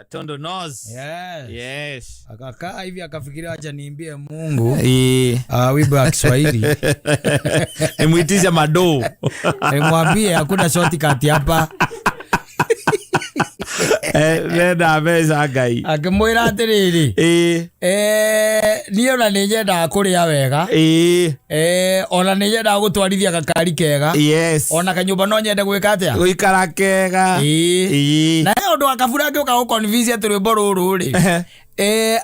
Tondo knows. Yes. Yes. Akakaa hivi akafikiria acha niimbie Mungu Eh. wimbo wa Kiswahili. Nimwitishe madoo. Nimwambie hakuna shortcut hapa. Eh, nenda mbeca Ngai. Akĩmwĩra atĩrĩrĩ, Eh. niĩ ona nĩ nyendaga kũrĩa wega. Eh. Ona nĩ nyendaga gũtwarithia gakari kega. Yes. Ona kanyũmba no nyende gwĩka atĩa? Gũikara kega. Ĩĩ. Ĩĩ. Na he ũndũ wa Kabura angĩũka gũconvince atĩ rwĩmbo rũrũ rĩ,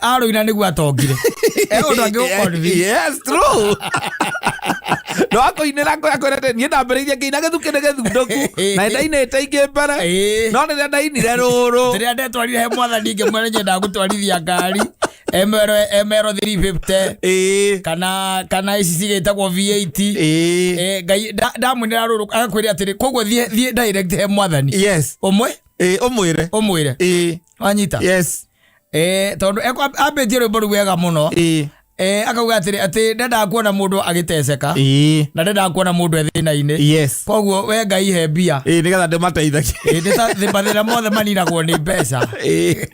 arũina nĩguo atongire. He ũndũ angĩgũconvince. Yes, true. No akũinĩra kũrĩa kwĩrete niĩ ndambĩrĩirie ngĩina gĩthukĩ nĩ gĩthundũku na nĩndainĩte ingĩ mbere no rĩrĩa ndainire rũrũ Rĩrĩa ndetwarire he mwathani ngĩmwĩra nyendaga gũtwarithia ngari ML 350 Ĩĩ. kana ici cigĩtagwo V8. Ĩĩ. Ngai ndamwinĩra rũrũ agakwĩra atĩrĩ, koguo thiĩ direct he mwathani. Yes. Ũmwe Ĩĩ, ũmwĩre. ũmwĩre. Ĩĩ. Wanyita? Yes. Tondũ ambĩtie rwĩmbo rũu wega mũno. Ĩĩ. Akauga atĩrĩ atĩ ndendaga kuona mũndũ agĩteceka Ĩĩ. na ndendaga kuona mũndũ e thĩna-inĩ. Yes. Koguo we Ngai he mbia. Ĩĩ, nĩgetha ndĩmateithagie. Nĩ ta mathĩna mothe maninagwo nĩ mbeca. Ĩĩ.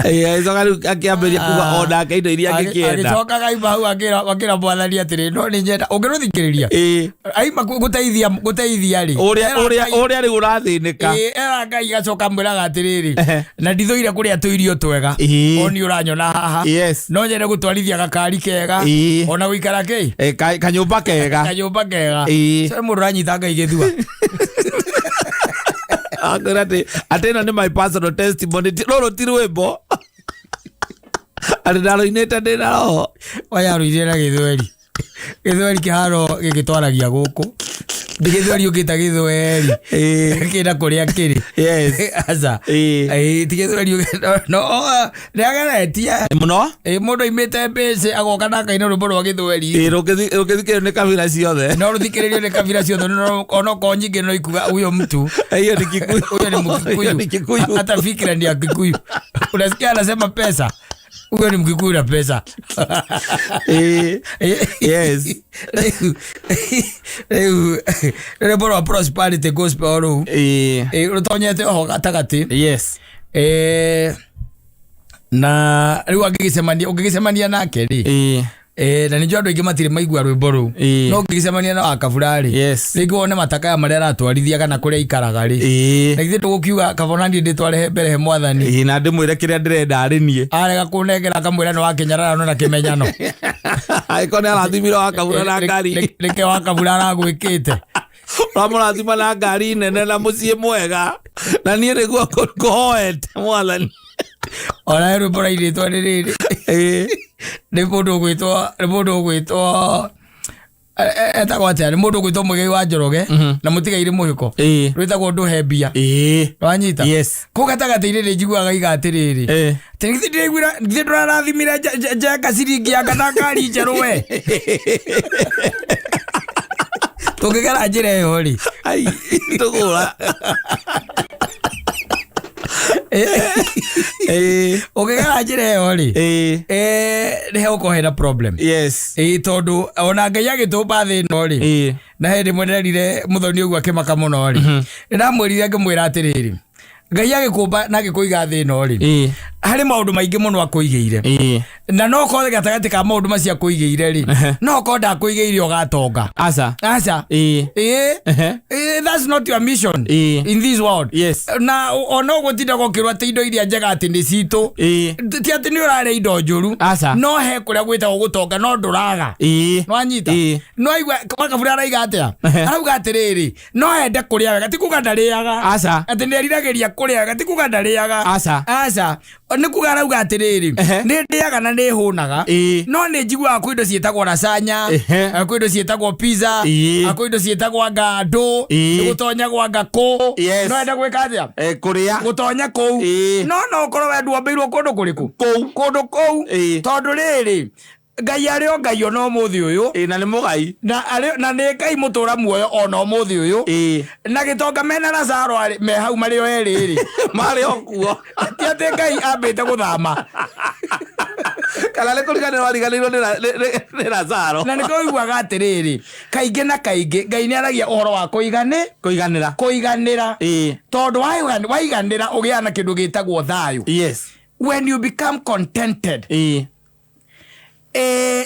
Ĩĩ, agĩcoka rĩu akĩambĩrĩria kuga onake indo iria angĩkĩenda. Agĩcoka gaima hau akĩra mwathani atĩrĩ, no nĩ nyenda ũngĩrũthikĩrĩria. Ĩĩ. Aima gũteithia rĩ. Ũrĩa Era ũrĩa Ngai- ũrĩa rĩu ũrathĩnĩka. Ĩĩ, era Ngai gacoka mwĩraga atĩrĩrĩ, Ehe. na ndithũire kũrĩa tũirio twega. Ĩĩ. O nĩ ũranyona haha. Yes. No nyende gũtwarithia gakari kega. Ĩĩ. Ona gũikara kĩ? Kanyũmba kega. Kanyũmba kega. Ĩĩ. Cio nĩ mũndũ ũranyita Ngai gĩthua. Akwĩra atĩ ĩno nĩ my personal testimony rũrũ ti rwĩmbo. Atĩ ndarũinĩte ndĩna roho. Waya arũire na gĩthweri. Gĩthweri kĩharo gĩgĩtwaragia gũkũ. Ndi gĩthweri ũkĩta gĩthweri. Ĩĩ. Kĩna kũrĩa kĩrĩ. Yes. Aca. Ĩĩ. Ĩĩ, ti gĩthweri no nĩageretie. Mũno. Ĩĩ, mũndũ aimĩte mbĩcĩ agoka na akaina rwĩmbo rwa gĩthweri. Ĩĩ, rũngĩthikĩrĩrio nĩ kabira ciothe. No rũthikĩrĩrio nĩ kabira ciothe onokorwo nyingĩ no ikuga huyo mtu Hiyo ni Kikuyu. huyo ni Mkikuyu. Hiyo ni Kikuyu. Hata fikira ni ya Kikuyu. Unasikia anasema pesa. Huyo ni Mkikuyu na pesa. Ĩĩ. Yes. Rĩu rwĩmbo rwa Prosperity Gospel rũu Ĩĩ. Rũtonyete oho gatagatĩ. Yes. Na rĩu angĩgĩcemania ũngĩgĩcemania nake rĩ, Ĩĩ. na nĩnjũĩ andũ aingĩ matirĩ maigua rwĩmbo rũu, Ĩĩ. no ũngĩgĩcemania na Wakabura rĩ, Yes. rĩngĩ wone matakaya marĩa aratwarithia kana kũrĩa aikaraga rĩ, Ĩĩ. na githĩ ndũgũkiuga kaba ona niĩ ndĩtware mbere he mwathani. Ĩĩ, na ndĩmwĩre kĩrĩa ndĩrenda arĩ niĩ. Arega kũnengera akamwĩra nĩ wakĩnyararano na kĩmenyano. Angĩkorwo nĩ arathimirwo Wakabura na ngari. Nĩkĩo Wakabura aragwĩkĩte. Ũramũrathima na ngari nene na mũciĩ mwega. Na niĩ nĩguo ngũhoete mwathani. Ona he rwĩmbo rwainĩtwo nĩ rĩrĩ. Ĩĩ. Nĩ mũndũ ũgwĩtwo, nĩ mũndũ ũgwĩtwo, etagwo atĩa? Nĩ mũndũ ũgwĩtwo Mũigai wa Njoroge na mũtigairĩ Mũhĩko. Ĩĩ. Rwĩtagwo Ndũhe mbia. Ĩĩ. Wanyita? Yes. Kũu gatagatĩ-inĩ nĩ njiguaga iga atĩrĩrĩ. Ĩĩ. Atĩ githĩ ndĩraiguĩra, githĩ ndũrarathimire Njenga ciringi ya kana ngari njerũ we. Tũngĩgera njĩra ĩyo rĩ. Ai, tũgũra. Ĩĩ. Ũngĩgera njĩra ĩyo rĩ. Ĩĩ. Nĩ hegũkorwo hena problem. Yes. Ĩĩ, tondũ ona Ngai agĩtũmba thĩ ĩno rĩ. Ĩĩ. Na hĩndĩ ĩmwe nderire mũthoni ũguo akĩmaka mũno rĩ. Nĩ ndamwĩrire ngĩmwĩra atĩrĩrĩ, Ngai agĩkũmba na agĩkũiga thĩ ĩno rĩ, Ĩĩ. harĩ maũndũ maingĩ mũno akũigĩire. Ĩĩ. Na no korwo gatagatĩ ka maũndũ macio akũigĩire rĩ, no korwo ndakũigĩire ũgatonga. Aca. Aca. Ĩĩ. Ĩĩ. Ehe. Ĩĩ, that's not your mission Ĩĩ. in this world. Yes. Na ona ũguo tindaga ũkĩrwo atĩ indo iria njega atĩ nĩ citũ. Ĩĩ. Ti atĩ nĩ ũrarĩa indo njũru. Aca. No he kũrĩa gwĩtagwo gũtonga no ndũraga. Ĩĩ. Nwanyita? Ĩĩ. No aigua Wakabura araiga atĩa? Ehe. Arauga atĩrĩrĩ, no ende kũrĩa wega, ti kuga ndarĩaga. Aca. Atĩ nĩ eriragĩria kũrĩa wega, ti kuga ndarĩaga. Aca. Aca. Nĩ kuga arauga atĩrĩrĩ, Ehe. nĩ ndĩaga na nĩ hũnaga. Ĩĩ. No nĩ njiguaga kwĩ indo ciĩtagwo lasagna, Ehe. kwĩ indo ciĩtagwo pizza, Ĩĩ. kwĩ indo ciĩtagwo ngandũ, Ĩĩ. nĩ gũtonyagwo ngakũ. Yes. No ende gwĩka atĩa? Kũrĩa. Gũtonya kũu. Ĩĩ. No no ũkorwo we nduombĩirwo kũndũ kũrĩkũ? Kũu. Kũndũ kũu. Ĩĩ. Tondũ rĩrĩ, Ngai arĩ o Ngai ona ũmũthĩ ũyũ. Ĩĩ, na nĩ mũgai. Na arĩ, na nĩ Ngai mũtũra muoyo ona ũmũthĩ ũyũ. Ĩĩ. Na gĩtonga mena Lazaro arĩ, me hau marĩ o erĩ rĩ. Marĩ o kuo. Ti atĩ Ngai ambĩte gũthama. Kana nĩ kũriganĩrwo ariganĩirwo nĩ Lazaro. Na nĩkĩo ũiguaga atĩrĩrĩ, kaingĩ na kaingĩ Ngai nĩ aragia ũhoro wa kũigani Kũiganĩra. Kũiganĩra. Tondũ waiganĩra ũgĩaga na kĩndũ gĩtagwo thayũ. When you become contented,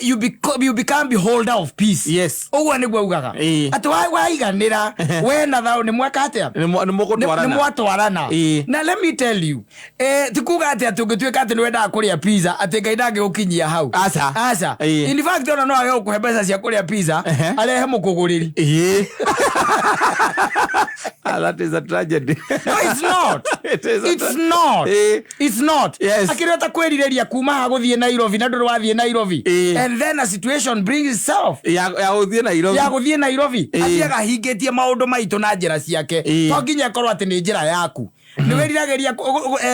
you become beholder of peace. Ũguo nĩguo augaga, atĩ waiganĩra we na thayũ nĩ mweka atĩa? Nĩ mũgũtwarana. Nĩ mwatwarana. Na let me tell you, ti kuga atĩ ũngĩtuĩka atĩ nĩ wendaga kũrĩa pizza atĩ Ngai ndangĩgũkinyia hau. Aca. Aca. In fact, ona no age gũkũhe mbeca cia kũrĩa pizza, arehe mũkũgũrĩri. Ah, that is a tragedy. No, it's not. It is a It's not. It's not. Akĩrĩ ta kwĩrirĩria kuma haha gũthiĩ Nairobi na ndũrĩ wathiĩ Nairobi, and then a situation brings itself Ya gũthiĩ Nairobi. Ya gũthiĩ Nairobi. Athiaga ahingĩtie maũndũ maitũ na njĩra ciake. To nginya ĩkorwo atĩ nĩ njĩra yaku nĩ wĩriragĩria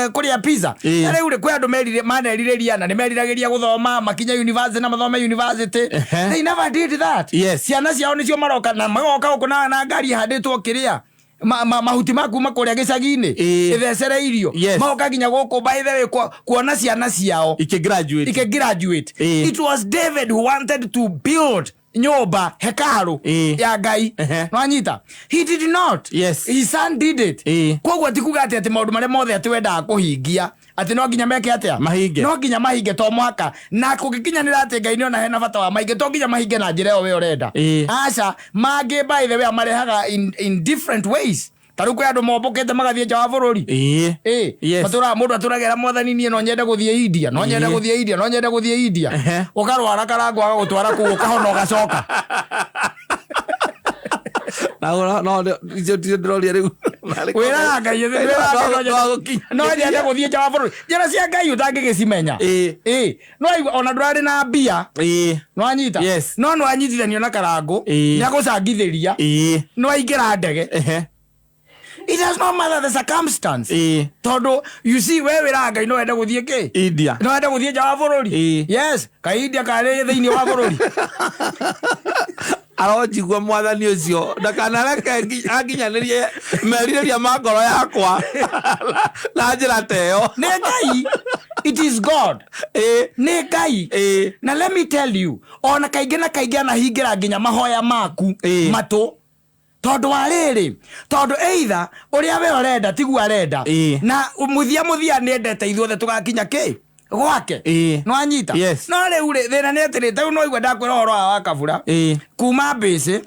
kũrĩa pizza. Na rĩu rĩ, kwĩ andũ manerirĩria na nĩ meriragĩria gũthoma makinye university na mathome university. They never did that. Ciana ciao nĩcio maroka na magoka gũkũ na ngari ihandĩtwo kĩrĩa mahuti ma kuma kũrĩa gĩcagi-inĩ, ĩthecereirio. Magoka nginya gũkũ, by the way, kuona ciana ciao Ikĩ graduate. Ike graduate. It was David who wanted to build nyũmba, hekaru ya Ngai. Nwanyita, he did not. His son did it. Koguo ti kuga atĩ maũndũ marĩa mothe atĩ wendaga kũhingia atĩ no nginya meke atĩa? Mahinge. No nginya mahinge, to mwaka na kũngĩkinyanĩra atĩ Ngai nĩona hena bata wa mahinge, to nginya mahinge na njĩra ĩyo we ũrenda. Aca, mangĩ, by the way, marehaga in different ways. Ta rĩu kwĩ andũ mombũkĩte magathiĩ nja wa bũrũri. Matũraga, mũndũ atũragĩra Mwathani, niĩ no nyende gũthiĩ India, no nyende gũthiĩ India, no nyende gũthiĩ India. Ũkarwara karango agagũtwara kũu, ũkahona, ũgacoka. Na no icio ticio ndĩroria rĩu. Wĩraga Ngai wĩraga Ngai no nyende gũthiĩ nja wa bũrũri. Njĩra cia Ngai ũtangĩgĩcimenya. No aigua ona ndũrarĩ na mbia. Nĩwanyita? No nĩwanyitithanio na Karangũ, nĩagũcangithĩria, nĩwaingĩra ndege. It does not matter the circumstance. Tondũ you see, we wĩraga Ngai no wende gũthiĩ kĩ? India. No wende gũthiĩ nja wa bũrũri. Yes, ka India karĩ thĩinĩ wa bũrũri. Aronjigua Mwathani ũcio ndakanareke anginyanĩrie merirĩria ma ngoro yakwa na njĩra ta ĩyo. Nĩ Ngai, it is God. Nĩ Ngai. Na let me tell you, ona kaingĩ na kaingĩ anahingĩra nginya mahoya maku matũ, tondũ wa rĩrĩ, tondũ either ũrĩa we ũrenda tiguo arenda. Na mũthia mũthia nĩ endete ithuothe tũgakinya kĩ gwake. Nĩwanyita? Yes. No rĩu rĩ, thĩna nĩ atĩrĩ, tarĩu no igua ndakwĩra ũhoro wa Wakabura kuma mbĩcĩ,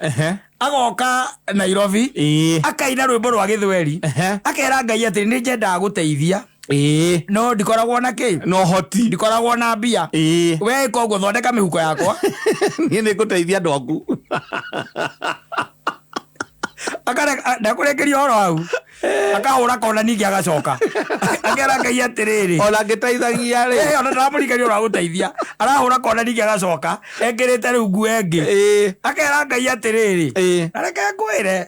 agoka Nairobi, akaina rwĩmbo rwa gĩthweri, akera Ngai atĩ nĩ nyendaga gũteithia, no ndikoragwo na kĩ? Na ũhoti. Ndikoragwo na mbia. We koguo thondeka mĩhuko yakwa. Niĩ nĩ ngũteithia andũ aku. Ndakũrekeria ũhoro hau, akahũra kona, ningĩ agacoka akera Ngai atĩrĩrĩ, ona ngĩteithagia rĩ. Ona ndaramũrikaria ũrĩa gũteithia, arahũra kona, ningĩ agacoka ekĩrĩte rĩu nguo ĩngĩ, akera Ngai atĩrĩrĩ, na reke ngwĩre,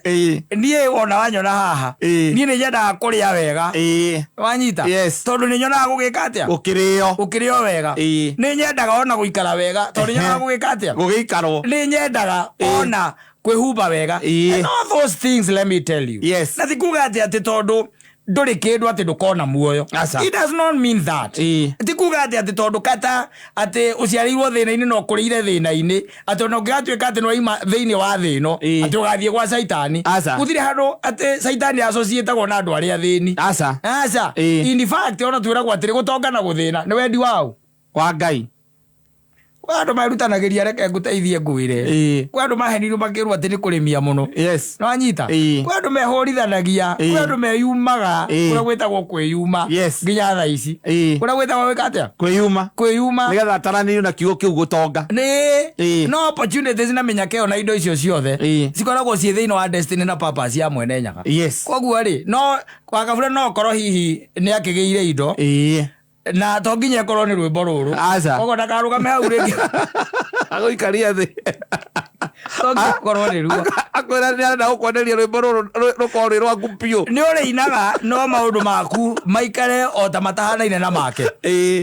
niĩ wona wanyona haha, niĩ nĩ nyendaga kũrĩa wega. Wanyita? Yes. Tondũ nĩ nyonaga gũgĩka atĩa? Gũkĩrĩo. Gũkĩrĩo wega. Nĩ nyendaga ona gũikara wega, tondũ nĩ nyonaga gũgĩka atĩa? Gũgĩikarwo. Nĩ nyendaga ona kwĩhumba wega. And all those things, let me tell you, na ti kuga atĩ tondũ ndũrĩ kĩndũ atĩ ndũkona muoyo. Aca. It does not mean that. Ti kuga atĩ tondũ kata atĩ ũciarĩirwo thĩna-inĩ na ũkũrĩire thĩna-inĩ, atĩ ona ũngĩgatuĩka atĩ nĩwaima thĩinĩ wa thĩ ĩno, atĩ ũgathiĩ gwa Caitani. Aca. Gũtirĩ handũ atĩ Caitani associatagwo na andũ arĩa athĩni. Aca. Aca. In fact, ona twĩragwo atĩrĩ, gũtonga na gũthĩna nĩ wendi wao? Wa Ngai. Kwĩ andũ merutanagĩria, reke ngũteithie ngwĩre. Kwĩ andũ mahenirwo makĩrwo atĩ nĩ kũrĩmia mũno. Nĩwanyita? Kwĩ andũ mehũrithanagia, kwĩ andũ meyumaga, kũrĩa gwĩtagwo kwĩyuma. Nginya thaa ici, kũrĩa gwĩtagwo gwĩka atĩa? Kwĩyuma. Kwĩyuma. Nĩgetha ataranĩrio na kiugo kĩu gũtonga. Nĩ no opportunities na mĩnyaka ĩyo na indo icio ciothe cikoragwo ciĩ thĩinĩ wa destiny na purpose ya Mwene Nyaga. Koguo rĩ, no Wakabura no ũkorwo hihi nĩ akĩgĩire indo, na to nginya ĩkorwo nĩ rwĩmbo rũrũ. Aca. Koguo ndakarũgame hau rĩngĩ. Agũikaria thĩ. To nginya ũkorwo nĩ ruo. Akwĩra nĩ arenda gũkwoneria rwĩmbo rũrũ rũkorwo rwĩ rwaku biũ. Nĩ ũrĩinaga, no maũndũ maku maikare o ta matahanaine na make.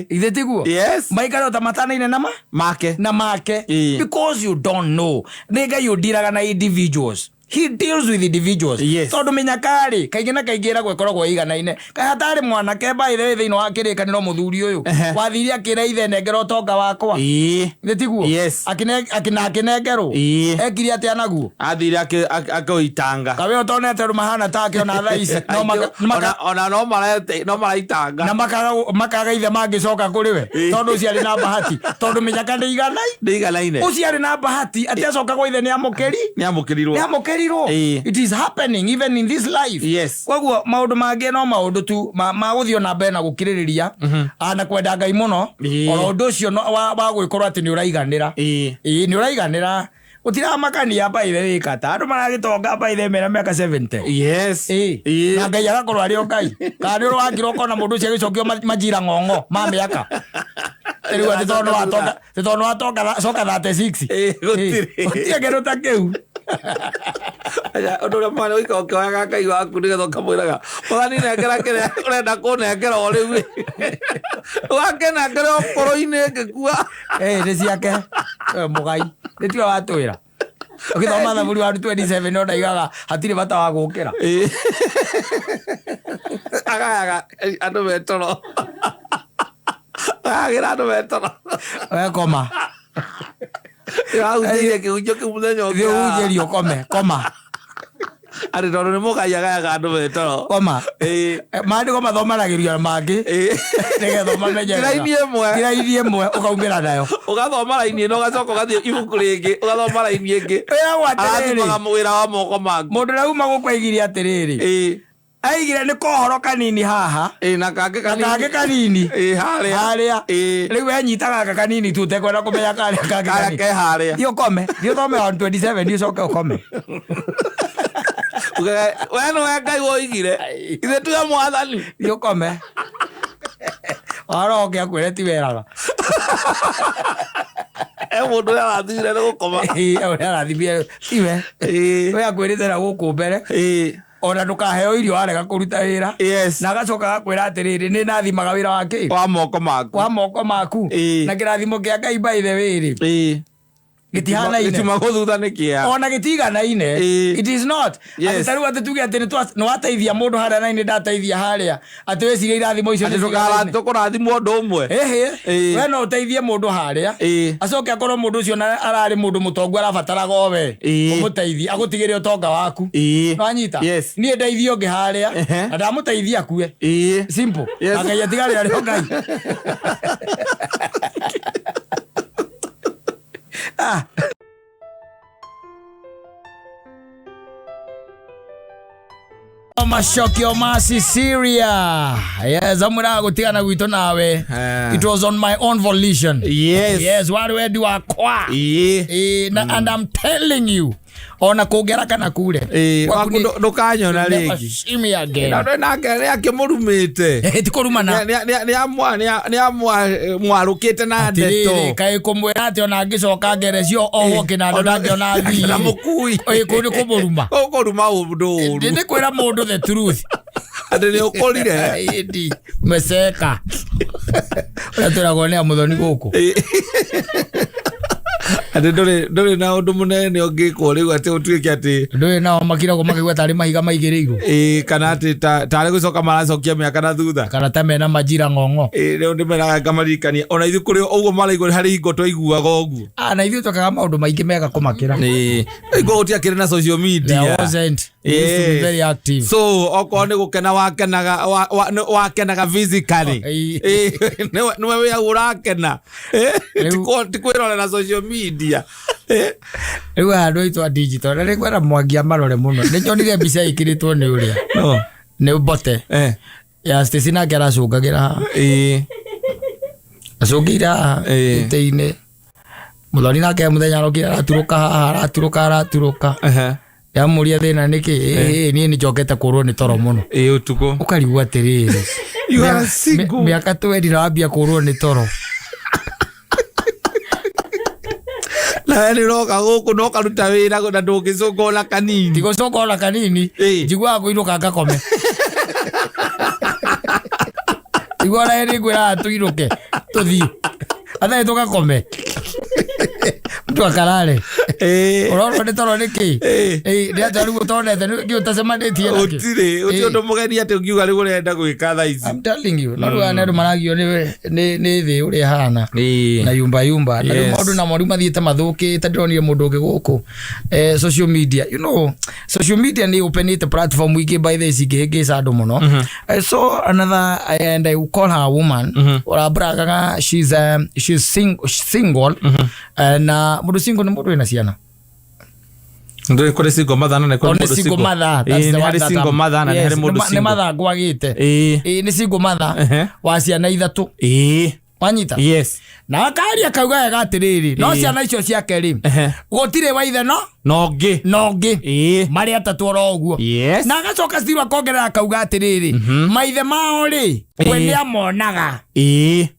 Ithe tiguo? Yes. Maikare o ta matahanaine na ma Make. Na make. Because you don't know, nĩ Ngai ũndiraga na individuals. He deals with individuals. Yes. Tondũ mĩnyaka-rĩ, kaingĩ na kaingĩ ĩragwo ĩkoragwo ĩiganaine. Kaĩ hatarĩ mwanake by the way thĩinĩ wa kĩrĩkanĩro mũthuri ũyũ Ehe. wathire akĩra ithe nengera ũtonga wakwa. Ĩĩ. Nĩ tiguo? Yes. Na akĩnengerwo. Ĩĩ. Ekire atĩa naguo? Athire akĩũitanga. Kawe ũtonete andũ mahana take ona thaa ici. No Ona no maraitanga. Na makaga ithe mangĩcoka kũrĩ we. Ĩĩ. Tondũ ũcio arĩ na bahati. Tondũ mĩnyaka ndĩiganai. Ndĩiganaine. Ũcio arĩ na bahati atĩ acoka gwa ithe nĩamũkĩri. Nĩamũkĩrirwo. Nĩamũkĩrirwo. Ĩĩ. It is happening even in this life. Yes. Koguo maũndũ mangĩ no maũndũ tu ma gũthiĩ ona mbere na gũkirĩrĩria na kwenda Ngai mũno. Ĩĩ. Oro ũndũ ũcio wa gwĩkorwo atĩ nĩ ũraiganĩra. Ĩĩ. Ĩĩ, nĩ ũraiganĩra. Gũtiramakania by the way kata. Andũ maragĩtonga by the way mena mĩaka 70. Yes. Ĩĩ. Ĩĩ. Na Ngai agakorwo arĩ o Ngai. Kana nĩ ũrĩ wakira ũkona mũndũ ũcio agĩcokio majira ng'ong'o ma mĩaka. Rĩu atĩ tondũ nĩ watonga coka 36. Ĩĩ, gũtirĩ. Ĩĩ, gũtirĩ kĩndũ ta kĩu. Aca, ũndũ ũrĩa mwana ũikara ũkĩoyaga Ngai waku nĩgetha ũkamwĩraga mwathani nengera kĩrĩa ũrenda kũnengera o rĩu ũgakĩnengera ũkũrũ-inĩ ngĩkua. Ĩĩ, nĩ ciake. Mũgai. Nĩ tiwe watwĩra. Ũgĩthoma Thaburi wa 27 no ndaigaga hatirĩ bata wa gũkĩra. Ĩĩ. Agayaga andũ me toro. Agagĩra andũ me toro. We koma. Ndĩrahunjĩirie kĩhunjio kĩu mũthenya ũngĩ. Thiĩ ũhunjĩrie ũkome. Koma. Atĩ tondũ nĩ mũgai agayaga andũ me toro. Koma. Ĩĩ. Maandĩko mathomanagĩrio na mangĩ. Ĩĩ. Nĩgetha ũmamenye wega. Raini ĩmwe. Ti raini ĩmwe ũkaumĩra nayo. Ũgathoma raini ĩno ũgacoka ũgathiĩ ibuku rĩngĩ ũgathoma raini ĩngĩ. Wĩragwo atĩrĩrĩ. Arathimaga wĩra wa moko maku. Mũndũ ũrĩa uma gũkũ aigire atĩrĩrĩ. Ĩĩ. Aigire nĩ kohoro kanini haha. Ĩĩ, na kangĩ Na kanini. kangĩ kanini. Ĩĩ, harĩa. Harĩa. Ĩĩ. Rĩu enyitaga gaka kanini tu ũtekwenda kũmenya karĩa kangĩ Karĩa kanini. ke harĩa. Thiĩ ũkome. Thiĩ ũthome 127 ũcoke ũkome. We nĩwe Ngai woigire. Ithuĩ tuge mwathani. Thiĩ ũkome. Ũhoro ũngĩ akwĩre ti weraga. E mũndũ ũrĩa arathimire nĩ gũkoma. Ĩĩ, ũrĩa arathimire tiwe. Ĩĩ. We akwĩrĩte na gũkũ mbere. Ĩĩ. Ona ndũkaheo irio warega kũruta wĩra. Yes. Na agacoka agakwĩra atĩrĩrĩ, nĩ nathimaga wĩra wa kĩ? Wa moko maku. Wa moko maku. Ĩĩ. Na kĩrathimo kĩa Ngai by the way rĩ. Ĩĩ. Gĩtihanaine. Gĩtiuma gũthutha nĩ kĩa. Ona gĩtiganaine. Ĩĩ. It is not. Yes. Atĩ tarĩu atĩ tuge atĩ nĩ wateithia mũndũ harĩa na nĩ ndateithia harĩa. Atĩ wĩcirie irathimo icio Atĩ nĩ ciganaine. tũkũrathimwo ũndũ ũmwe. Ĩhĩ. Ĩĩ. We no ũteithie mũndũ harĩa. Ĩĩ. Acoke akorwo mũndũ ũcio na ararĩ mũndũ mũtongu arabataraga o we. Ĩĩ. Ũmũteithie agũtigĩre ũtonga waku. Ĩĩ. Nĩwanyita? Yes. Niĩ ndeithie ũngĩ harĩa. Ehe. Na ndamũteithia akue. Ĩĩ. Simple. Yes. Na Ngai atigare arĩ o Ngai. Ah. Macokio ma Cecilia. Yes, amwĩraga gũtigana gwitũ nawe. Eh. It was on my own volition. Yes. Yes, warĩ wendi wakwa. Ĩĩ. Eh, na, and I'm telling you, ona kũngera kana kure. Ĩĩ, Gwaku waku ndũkanyona never rĩngĩ. see me again. Na ndũĩ nake nĩ akĩmũrumĩte. Eh, ti kũrumana. Nĩ amwarũkĩte na ndeto. Atĩrĩrĩ, kaĩ kũmwĩra atĩ ona angĩcoka ngerecio ohwo kĩnanda ndangĩona Na thiĩ. mũkui. Ĩ, kũu nĩ kũmũruma. Ũkũruma ũndũ ũru. Ndĩ kwĩra mũndũ the truth. Atĩ nĩ ũkũrire. Ĩndi, meceka. Ũrĩa twĩragwo nĩ amũthoni gũkũ. Atĩ ndũrĩ na ũndũ mũnene ũngĩkwo rĩu atĩ ũtuĩke atĩ Ndũĩ nao makiragwo makĩigua tarĩ mahiga maigĩrĩirwo. ĩĩ, kana atĩ tarĩ gũcoka maracokia mĩaka na thutha. Kana ta mena majira ng'ong'o. Ĩĩ, rĩu ndĩmeraga ngamaririkania ona ithuĩ kũrĩ ũguo maraigua harĩ hingo twaiguaga ũguo. Ah, na ithuĩ twekaga maũndũ maingĩ mega kũmakĩra. Ĩĩ, hingo gũtiakĩrĩ na social There media. wasn't. We used to be Yes. very active. So okorwo nĩ gũkena wakenaga wakenaga physically. Ĩĩ. Ĩĩ, nĩwe wĩ hau ũrakena. Ĩĩ, ti kwĩrorera social media. Ĩĩ. Rĩu aya andũ aitũ a digital na nĩngwenda Mwangi amarore mũno. Nĩnyonire mbica ĩkĩrĩtwo nĩ ũrĩa. No. Nĩ Mbote. Eh. Ya Stacy nake aracũngagĩra haha. Ĩĩ. Acũngĩire haha Ĩĩ. gĩtĩ-inĩ. Mũthoni nake mũthenya arokire araturũka haha araturũka araturũka. Ehe. Ndamũria thĩna nĩkĩ? Ĩĩ niĩ nĩnjokete kũrwo nĩ toro mũno. Ĩĩ ũtukũ. Ũkarigwo atĩrĩrĩ. You are single. Mĩaka twendi na wambia kũrwo nĩ toro. Na we nĩ ũroka gũkũ na ũkaruta wĩra na ndũngĩcũnga ona kanini. Ndigũcoka ona kanini. Ĩĩ. Njiguaga kũinũka ngakome. Igua ona hĩndĩ ngwĩraga tũinũke tũthiĩ. Atharĩ tũgakome. Mtu akalale. Ũrorwo nĩ toro nĩ kĩ? Ĩĩ. Ĩĩ, nĩ atĩa rĩu ũtonete nĩ ũtacemanĩtie nakĩ? Gũtirĩ gũtirĩ Ĩĩ. ũndũ mũgeni atĩ ũngiuga rĩu ũrenda gwĩka thaa ici. I'm telling you, no rĩu aya nĩ andũ maragio nĩ thĩ ũrĩa ĩhana na yumba yumba na rĩu maũndũ namo rĩu mathiĩte mathũkĩte. Ndĩronire mũndũ ũngĩ gũkũ social media, you know, social media nĩ openĩte platform ingĩ by the cingĩhĩngĩca andũ mũno. I saw another and I will call her a woman ũrambragaga she's single. Na mũndũ single nĩ mũndũ wĩna ciana. Ndũĩ kũrĩ single mother na nĩ kũrĩ O nĩ mũndũ single single. mother, that's Ĩĩ, the nĩ one harĩ that single mother na nĩ Yes, harĩ mũndũ nĩ single. mother ngwagĩte. Ĩĩ, nĩ single mother wa ciana ithatũ. Wanyita? Yes. Na akaria kauga wega atĩrĩrĩ, no ciana icio ciake rĩ, gũtirĩ wa ithe no Na ũngĩ. Na ũngĩ marĩ atatũ oro ũguo. Na agacoka still akongerera akauga atĩrĩrĩ, maithe mao rĩ, we nĩ amonaga.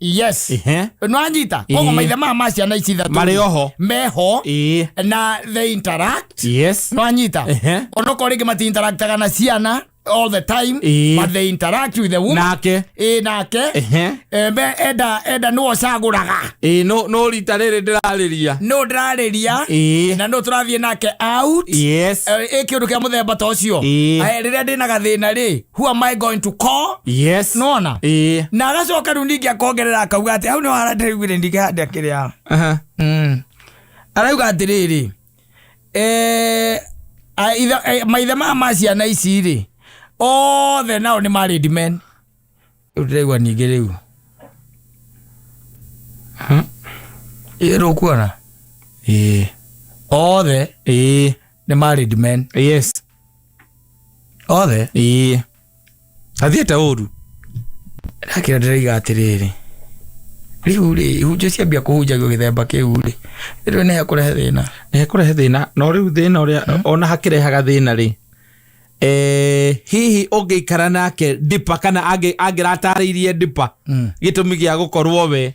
Yes. Nĩwanyita? Koguo maithe maya ma ciana ici ithatũ Marĩ oho. meho na they interact. Nĩwanyita? Onokorwo rĩngĩ mati-interactaga na ciana all the time, but they interact with the woman. Nake. Ĩĩ, nake. Enda enda nĩwe ũcagũraga. Ĩĩ, no rita rĩrĩ ndĩrarĩria. Nũ ndĩrarĩria na nũ tũrathiĩ nake out. Ĩ kĩũndũ kĩa mũthemba ta ũcio. Rĩrĩa ndĩna gathĩna rĩ, who am I going to call? Nona na agacoka rĩu ningĩ akongerera akauga atĩ hau nĩho harandĩraiguire ndingĩhanda kĩrĩa. Arauga atĩrĩrĩ, maithe maya ma ciana ici rĩ, othe nao nĩ married men. Rĩu ndĩraigua ningĩ rĩu ĩ rũkuona othe nĩ married men. Othe. Ĩĩ, athiĩte ũru. Nakĩo ndĩraiga atĩrĩrĩ, rĩu rĩ, ihunjio ciambia kũhunjagio gĩthemba kĩu rĩ, rĩu nĩ hekũrehe thĩna. Nĩ hekũrehe thĩna, no rĩu thĩna ũrĩa ona hakĩrehaga thĩna rĩ, hihi ũngĩikara nake ndipa kana angĩratarĩirie ndipa gĩtũmi gĩa gũkorwo we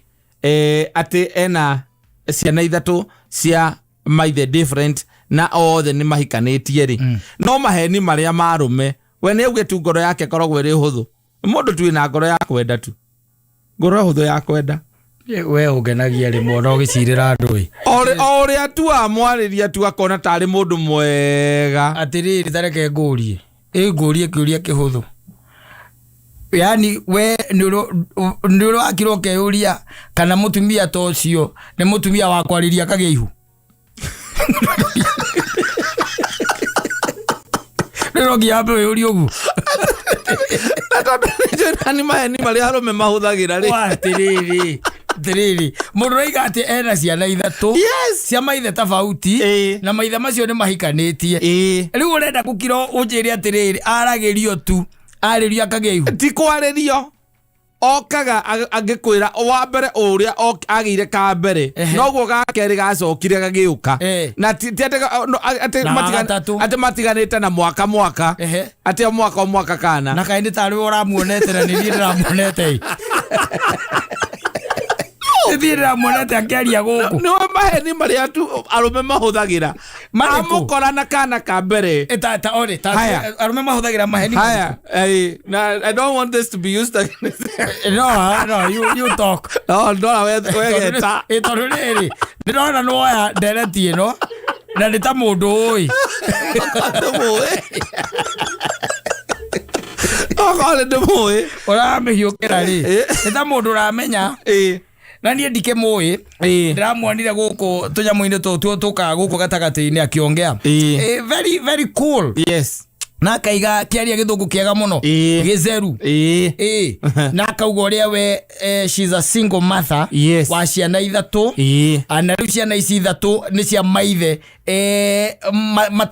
atĩ ena ciana ithatũ cia maithe different na othe nĩ mahikanĩtie rĩ, no maheni marĩa marũme we nĩ auge tu ngoro yake ĩkoragwo ĩrĩ hũthũ. Mũndũ tu wĩna ngoro ya kwenda tu, ngoro hũthũ ya kwenda. We ũngenagia rĩmwe ona ũgĩcirĩra andũ ĩ. O ũrĩa tu amwarĩria tu akona tarĩ mũndũ mwega. Atĩrĩrĩ, tareke ngũrie, ĩ ngũrie kĩũria kĩhũthũ, yani we nĩ ũrĩ wakira ũkeyũria kana mũtumia ta ũcio nĩ mũtumia wa kwarĩria akagĩa ihu? Rĩu no nginya wambe wĩyũrie ũguo. Na tondũ nĩnjũĩ nĩ maheni marĩa arũme mahũthagĩra rĩ. Wa atĩrĩrĩ, atĩrĩrĩ, mũndũ ũraiga atĩ ena ciana ithatũ cia maithe tofauti na maithe macio nĩ mahikanĩtie. Rĩu ũrenda gũkira ũnjĩre atĩrĩrĩ, aragĩrio tu, arĩrio akagĩa ihu? Ti kwarĩrio, okaga angĩkwĩra wa mbere ũrĩa agĩire ka mbere, noguo ga kerĩ gacokire gagĩũka. Na ti atĩ no, atĩ Na gatatũ. Atĩ matiganĩte na mwaka mwaka, atĩ o mwaka o mwaka kana. Na kaĩ nĩ tarĩ we ũramuonete na nĩ niĩ ndĩramuonete ĩ, nĩ niĩ ndĩramuonete akĩaria gũkũ. Nĩwe maheni marĩa tu arũme mahũthagĩra. Marĩkũ? Amũkora na kana ka mbere. Ĩ, ta ore ta Haya. Arũme mahũthagĩra maheni. Haya, na I don't want this to be used against. No, no, you talk. No, ndora wegeta. Ĩ, tondũ rĩrĩ ndĩrona nĩwoya ndereti ĩno na nĩ ta mũndũ ũĩ. Ndĩmũĩ. Okorwo nĩ ndĩmũĩ. Ũramĩhiũkĩra rĩ, nĩ ta mũndũ ũramenya na niĩ ndikĩmũĩ. Ndĩramuonire gũkũ tũnyamũ-inĩ tũtũ tũkaga gũkũ gatagatĩ-inĩ akĩongea. Very very cool. Na akaiga kĩaria gĩthũngũ kĩega mũno, gĩtheru. Ĩ, na akauga ũrĩa we she's a single mother wa ciana ithatũ. Na rĩu ciana ici ithatũ nĩ cia maithe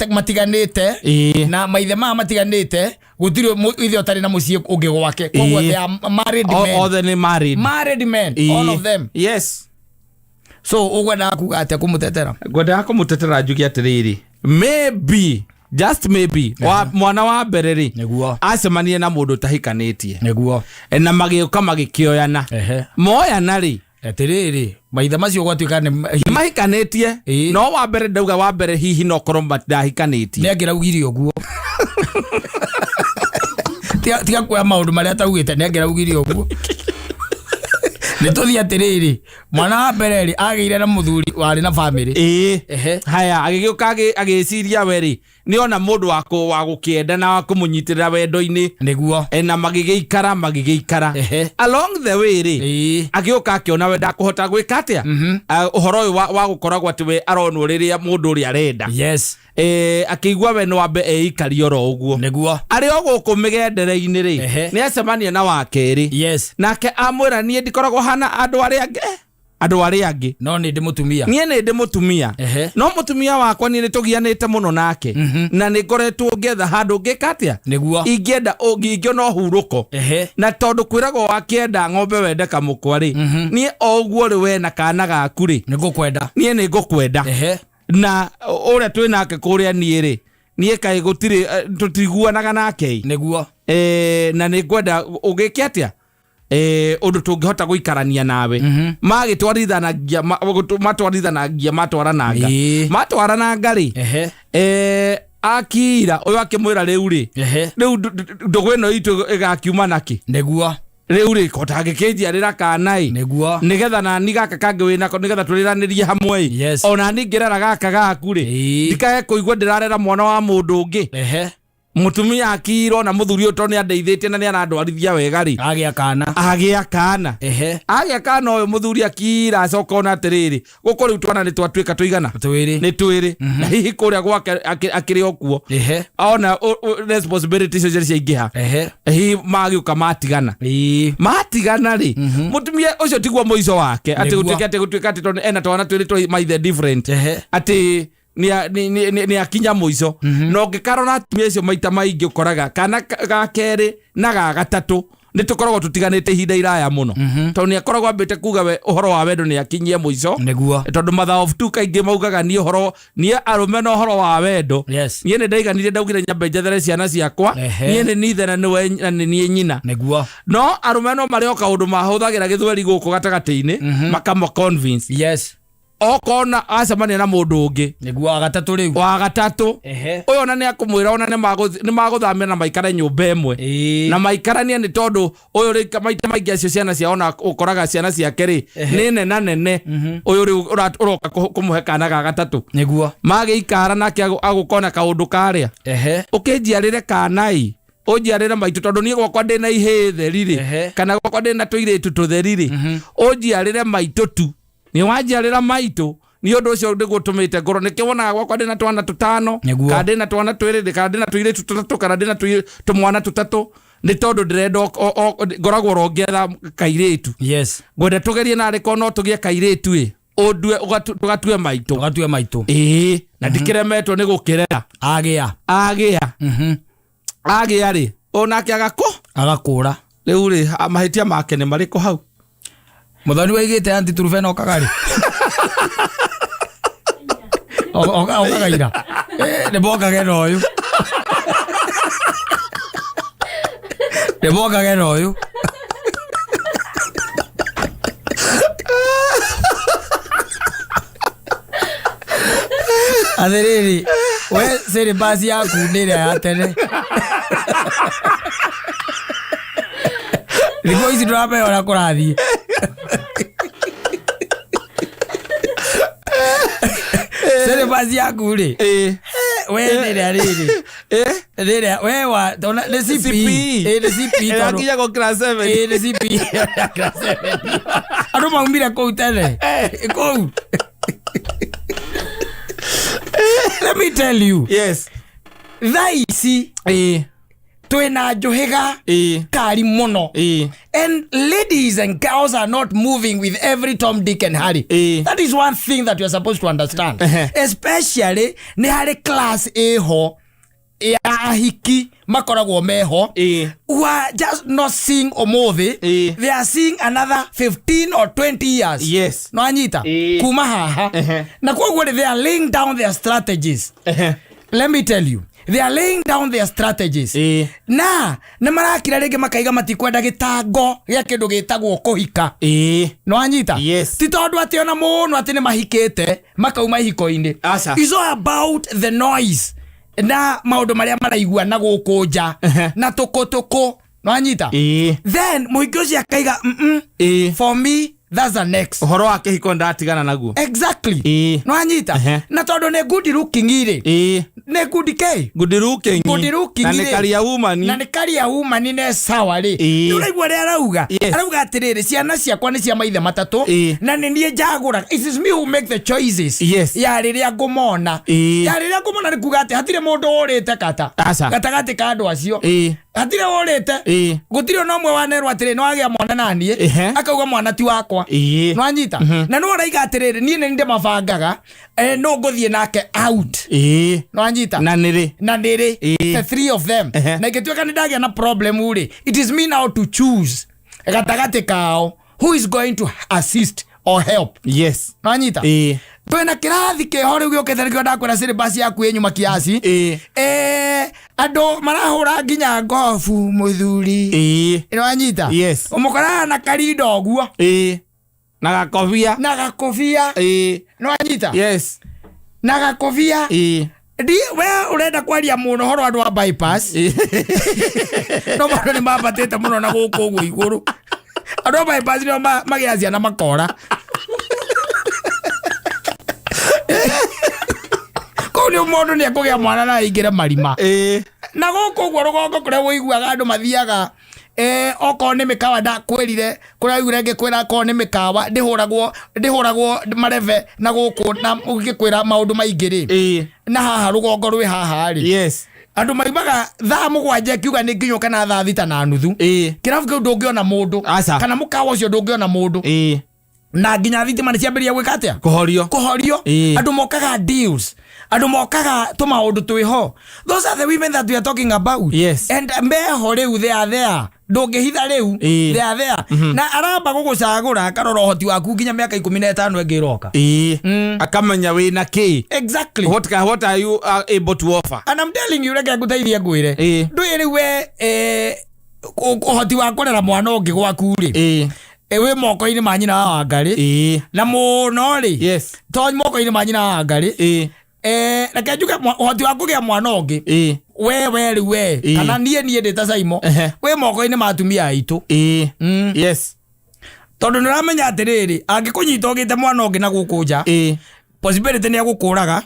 matiganĩte. Na maithe maya matiganĩte, gũtirĩ ithe ũtarĩ na mũciĩ ũngĩ gwake, koguo they are married men. Othe nĩ married. Married men, all of them. So ũgwendaga kuga atĩa, kũmũtetera? Ngwendaga kũmũtetera njuge atĩrĩrĩ, maybe, just maybe, mwana wa mbere rĩ, acemanie na mũndũ ũtahikanĩtie. Na magĩũka magĩkĩoyana. Moyana rĩ, Atĩrĩrĩ, maithe macio gwatuĩka nĩ nĩ mahikanĩtie. No wa mbere, ndauga wa mbere hihi no korwo ndahikanĩtie. Nĩ angĩraugire ũguo. Tiga kuoya maũndũ marĩa ataugĩte, nĩ angĩraugire ũguo. Nĩ tũthiĩ atĩrĩrĩ, mwana wa mbere rĩ agĩire na mũthuri warĩ na bamĩrĩ. Ĩĩ. Ehe. Haya, agĩgĩũka agĩciria we rĩ, nĩ ona mũndũ wa gũkĩenda na wa kũmũnyitĩrĩra wendo-inĩ. Nĩguo. Na magĩgĩikara magĩgĩikara. Along the way rĩ, agĩũka akĩona we ndakũhota gwĩka atĩa. Ũhoro ũyũ wa gũkoragwo atĩ we aronwo rĩrĩa mũndũ ũrĩa arenda. Akĩigua we no ambe eikarie oro ũguo. Nĩguo. Arĩ o gũkũ mĩgendere-inĩ rĩ, nĩ acemania na wa kerĩ. Nake amwĩra niĩ ndikoragwo hana andũ arĩa angĩ. Andũ arĩa angĩ. No nĩ ndĩ mũtumia. Niĩ nĩ ndĩ mũtumia. No mũtumia wakwa niĩ nĩ tũgianĩte mũno nake. Na nĩ ngoretwo ngĩetha handũ ngĩka atĩa? Nĩguo. Ingĩenda ingĩona ũhurũko. Na tondũ kwĩragwo wakĩenda ng'ombe wende kamũkwa rĩ, niĩ o ũguo rĩ we na kana gaku rĩ, Nĩ ngũkwenda. Niĩ nĩ ngũkwenda. Na ũrĩa twĩ nake kũrĩa niĩ rĩ, niĩ kaĩ gũtirĩ, tũtiguanaga nake. Nĩguo. Na nĩ ngwenda ũgĩke atĩa? Ũndũ tũngĩhota gũikarania nawe. Magĩtwarithanagia, matwarithanagia, matwarananga. Matwarananga rĩ, akira, ũyũ akĩmwĩra rĩu rĩ, rĩu ndũgũ ĩno itũ ĩgakiuma nakĩ? Nĩguo. Rĩu rĩ, ko tangĩkĩnjiarĩra kana ĩ? Nĩguo. Nĩgetha nani gaka kangĩ wĩnako, nĩgetha tũrĩranĩrie hamwe ĩ. Ona niĩ ngĩrera gaka gaku rĩ, ndikae kũigua ndĩrarera mwana wa mũndũ ũngĩ. Mũtumia akirwo na mũthuri ũyũ tondũ nĩandeithĩtie na nĩarandwarithia wega rĩ. Agĩa kana. Agĩa kana. Agĩa kana ũyũ mũthuri akira acoka ona atĩrĩrĩ, gũkũ rĩu twana nĩ twatuĩka tũigana? Twĩrĩ. Nĩ twĩrĩ. Na hihi kũrĩa gwake akĩrĩ o kuo. Ona responsibility icio ciaingĩha. Hihi magĩũka matigana. Matigana rĩ, mũtumia ũcio tiguo mũico wake. Atĩ gũtuĩke atĩ gũtuĩka atĩ tondũ ena twana twĩrĩ twa maithe different. Atĩ nĩ akinya mũico. Na ũngĩkarora atumia acio maita maingĩ ũkoraga kana ga kerĩ na ga gatatũ nĩ tũkoragwo tũtiganĩte ihinda iraya mũno. Tondũ nĩ akoragwo ambĩte kuga we ũhoro wa wendo nĩ akinyie mũico. Nĩguo. Tondũ mother of two kaingĩ maugaga niĩ ũhoro, niĩ arũme na ũhoro wa wendo. Niĩ nĩ ndaiganire ndaugire nyambe njethere ciana ciakwa. Niĩ nĩ niĩ ithe na nĩwe na nĩ niĩ nyina. Nĩguo. No arũme no marĩ o kaũndũ mahũthagĩra gĩthweri gũkũ gatagatĩ-inĩ, makama convince. Okona acemania na mũndũ ũngĩ. Nĩguo wa gatatũ rĩu. Wa gatatũ. Ũyũ ona nĩ akũmwĩra ona nĩ magũthamia na maikare nyũmba ĩmwe. Na maikaranie nĩ tondũ ũyũ rĩ maita maingĩ acio ciana ciao ona ũkoraga ciana ciake rĩ, nĩ nene nene. Ũyũ rĩu ũroka kũmũhe kana ga gatatũ. Nĩguo. Magĩikara nake agũkona kaũndũ karĩa. Ũkĩnjiarĩre kana ĩ. Ũnjiarĩre maitũ tondũ niĩ gwakwa ndĩna ihĩĩ theri rĩ. Kana gwakwa ndĩna tũirĩtu tũtheri rĩ. Ũnjiarĩre maitũ tu. Nĩ wanjiarĩra maitũ, nĩ ũndũ ũcio nĩguo ũtũmĩte ngorwo. Nĩkĩo wonaga gwakwa ndĩna twana tũtano, kana ndĩna twana twĩrĩ, kana ndĩna tũirĩtu tũtatũ, kana ndĩna tũmwana tũtatũ. Nĩ tondũ ndĩrenda ngoragwo oro ngĩetha kairĩtu. Ngwenda tũgerie narĩ korwo no tũgĩe kairĩtu ĩ, ũndue, tũgatue maitũ. Tũgatue maitũ. Ĩĩ, na ndikĩremetwo nĩ gũkĩrera. Agĩa. Agĩa. Agĩa rĩ, onake agakũ? Agakũra. Rĩu rĩ, mahĩtia make nĩ marĩkũ hau? Mũthoni waigĩte anti Truphena okaga rĩ? Okaga ira. Nĩ mokage na ũyũ. Nĩ mokage na ũyũ. Atĩrĩrĩ, we syllabus yaku nĩ ĩrĩa ya tene. Thikũ ici ndũramenya ũrĩa kũrathiĩ. Syllabus yaku rĩ, we nĩ ĩrĩa rĩrĩ. Nĩ ĩrĩa, we wa, tondũ nĩ CPE. CPE. Nĩ CPE tondũ Ĩrakinya go class 7. Nĩ CPE ya class 7. Andũ maumire kũu tene. Kũu. Let me tell you. Thaa ici, twĩna njũhĩga kari mũno. And ladies and girls are not moving with every Tom, Dick and Harry. That is one thing that you are supposed to understand. Especially nĩ harĩ class ĩho ya ahiki makoragwo meho. Who are just not seeing ũmũthĩ. They are seeing another 15 or 20 years. No anyita? Kuma haha. Na koguo they are laying down their strategies. Let me tell you. They are laying down their strategies. Na nĩ marakira rĩngĩ makaiga matikwenda gĩtango gĩa kĩndũ gĩtagwo kũhika. No anyita? Ti tondũ atĩ ona mũno atĩ nĩ mahikĩte makauma ihiko-inĩ. Aca. It's all about the noise na maũndũ marĩa maraigua na gũkũ nja. Na tũkũ tũkũ. Nwanyita? Ĩĩ. Then mũhiki ũcio akaiga, Ĩĩ. For me, that's the next." Ũhoro wa kĩhiko ndatigana naguo. Exactly. Ĩĩ. Nwanyita? Ehe. Na tondũ nĩ good looking rĩ, Ĩĩ. nĩ good k Good looking. Good looking Na nĩ rĩ. career woman. Na nĩ karia woman, ne sawa rĩ. Ĩĩ. Nĩ ũraigua ũrĩa arauga? Yes. Arauga atĩrĩrĩ, ciana ciakwa nĩ cia maithe matatũ Ĩĩ. na nĩ niĩ njagũraga. It is me who make the choices ya rĩrĩa ngũmona. Ĩĩ. Ya rĩrĩa ngũmona nĩ kuga atĩ hatirĩ mũndũ ũrĩte kata Aca. gatagatĩ ka andũ acio. Hatirĩ ũrĩte. Gũtirĩ ona ũmwe wanerwo atĩrĩ, nĩ wagĩa mwana naniĩ, akauga mwana ti wakwa. Nwanyita? Na nĩ ũraiga atĩrĩrĩ, niĩ nĩ ndĩmabangaga, no ngũthiĩ nake out. Nwanyita? Na nĩrĩ? Na nĩrĩ. The three of them. Na ingĩtuĩka nĩ ndagĩa na problem rĩ, it is me now to choose gatagatĩ kao who is going to assist or help. Nwanyita? Twĩna kĩrathi kĩho rĩu gĩũkĩte, nĩkĩo ndakwĩra syllabus yaku ĩ nyuma kiasi. Andũ marahũra nginya ngobu, mũthuri. Nwanyita? Yes. Ũmũkoraga na karinda ũguo. Ĩĩ, na gakobia. Na gakobia. Nwanyita? Yes. Na gakobia. Ndi we ũrenda kwaria mũno horo andũ a bypass, no maũndũ nĩ mambatĩte mũno na gũkũ ũguo igũrũ. Andũ a bypass nĩo magĩa ciana makora kũu, nĩ mũndũ nĩ ekũgĩa mwana na aingĩre marima. Na gũkũ ũguo rũgongo kũrĩa ũiguaga andũ mathiaga, okorwo nĩ mĩkawa, ndakwĩrire kũrĩa ũiguire ngĩkwĩra okorwo nĩ mĩkawa ndĩhũragwo marebe na gũkũ na ngĩkwĩra maũndũ maingĩ rĩ. Na haha rũgongo rwĩ haha rĩ, andũ maimaga thaa 7 kiuga nĩ nginywo kana thaa 6:30. Kĩrabu kĩu ndũngĩona mũndũ. Aca. Kana mũkawa ũcio ndũngĩona mũndũ. Na nginya thitima nĩ ciambĩrĩria gwĩka atĩa? Kũhorio. Kũhorio. Andũ mokaga deals, andũ mokaga tũmaũndũ twĩho. Those are the women that we are talking about. And meho rĩu, they are there, ndũngĩhitha rĩu. They are there, na aramba gũgũcagũra akarora ũhoti waku nginya mĩaka 15 ĩngĩ ĩroka. Akamenya wĩna kĩ. What are you able to offer? And I'm telling you, reke ngũteithie ngwĩre. Ndũĩ rĩu we, ũhoti wa kũrera mwana ũngĩ gwaku rĩ, wĩ moko-inĩ ma nyina wa Wangarĩ. Na mũno rĩ, to moko-inĩ ma nyina wa Wangarĩ. Reke njuge ũhoti wa kũgĩa mwana ũngĩ, we rĩu we, kana niĩ ndĩ ta Saimo, wĩ moko-inĩ ma atumia aitũ. Tondũ nĩ ũramenya atĩrĩrĩ, angĩkũnyita ũgĩte mwana ũngĩ na gũkũ nja, possibility nĩ egũkũraga,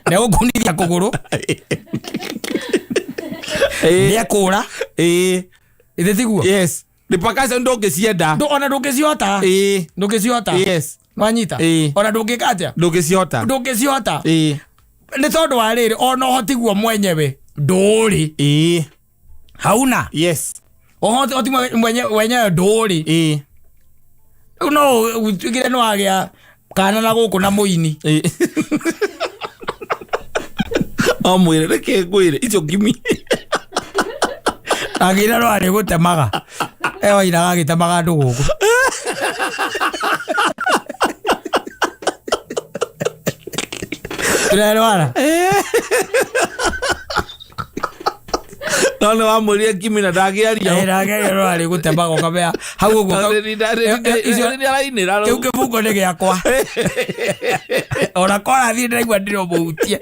nĩ egũkunithia kũgũrũ, nĩ ekũra. Ithe tiguo? Yes, mipaka ndũngĩcienda. Ona ndũngĩcihota. Ndũngĩcihota. Nwanyita? Ona ndũngĩka atĩa? Ndũngĩcihota. Ndũngĩcihota. Nĩ tondũ wa rĩrĩ, ona ũhoti guo mwenyewe ndũrĩ. Hauna ũhoti wenyewe ndũrĩ. Rĩu no ũtuĩkire nĩ wagĩa kana na gũkũ na mũini. O mwĩre, reke ngwĩre icio ngimi. Agĩra no arĩ gũtemaga, ewainaga agĩtemaga andũ gũkũ. Tũrerwara. No nĩ wamwĩrire ngimi na ndangĩaria. Ndangĩaria, no arĩ gũtemaga ũkamenya hau ũguo Nĩ arainĩra. Kĩu kĩbungo nĩ gĩakwa, ona kora thiĩ ndĩraigua ndĩromũhutie.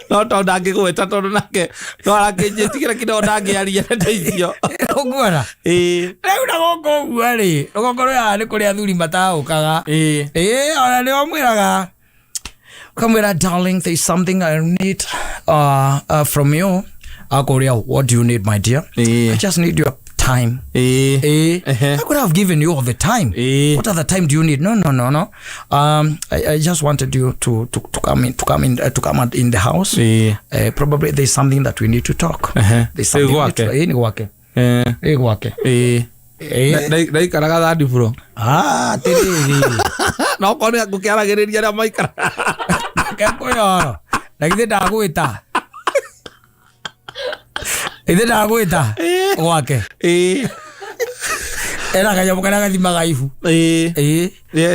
No tondũ ndangĩgweta, tondũ nake no arakĩnjĩtigĩra kĩno, ndangĩaria ndeto icio. Ũguona? Rĩu na gũkũ ũguo rĩ, rũgongo rũrĩa haha nĩ kũrĩ athuri mataũkaga. Ĩĩ, ona nĩo mwĩraga, ũkamwĩra, "Darling, there is something I need from you." Akũria, "What do you need, my dear?" "I just need your time." "I could have given you all the time. What other time do you need?" "No, no, no, no. I just wanted you to come in, to come in, to come out in the house. Probably there's something that we need to talk." There's something we need to- Gwake? Ĩĩ, nĩ gwake. Ĩĩ, gwake. Ĩĩ. Ndaikaraga third floor. Ah, atĩrĩrĩ. No korwo nĩ ngũkĩaragĩrĩria arĩa maikaraga. Kekwĩyoro na githĩ ndagwĩta, githĩ ndagwĩta gwake? Ena kanyamũ karĩa gathimaga ibu. Ĩĩ.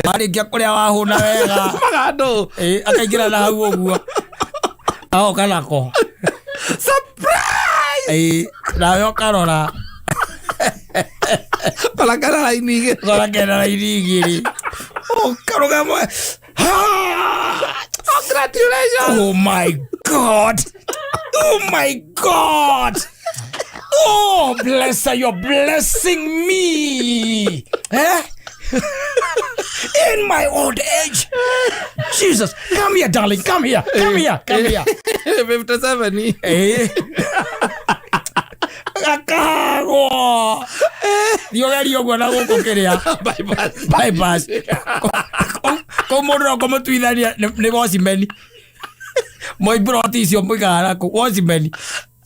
Warĩkia kũrĩa wahũna wega, Magandũ. Ĩĩ, akaingĩra na hau ũguo agoka nako. Surprise. Ĩĩ, nawe ũkarora. Kora kana raini igĩrĩ. Kora kena raini igĩrĩ, ũkarũgama. Congratulations. Oh my God. Oh my God. Oh, bless her. You're blessing me. Eh? In my old age. Jesus. Come here, darling. Come here. Come here. Come here. 57. Eh. Gakagwo. Thiĩ ũgerie ũguo na gũkũ kĩrĩa Bypass. Bypass. Kũu mũndũ no kũmũtuithania nĩ watchman. Moimburoti icio mũikaraga kũ watchman.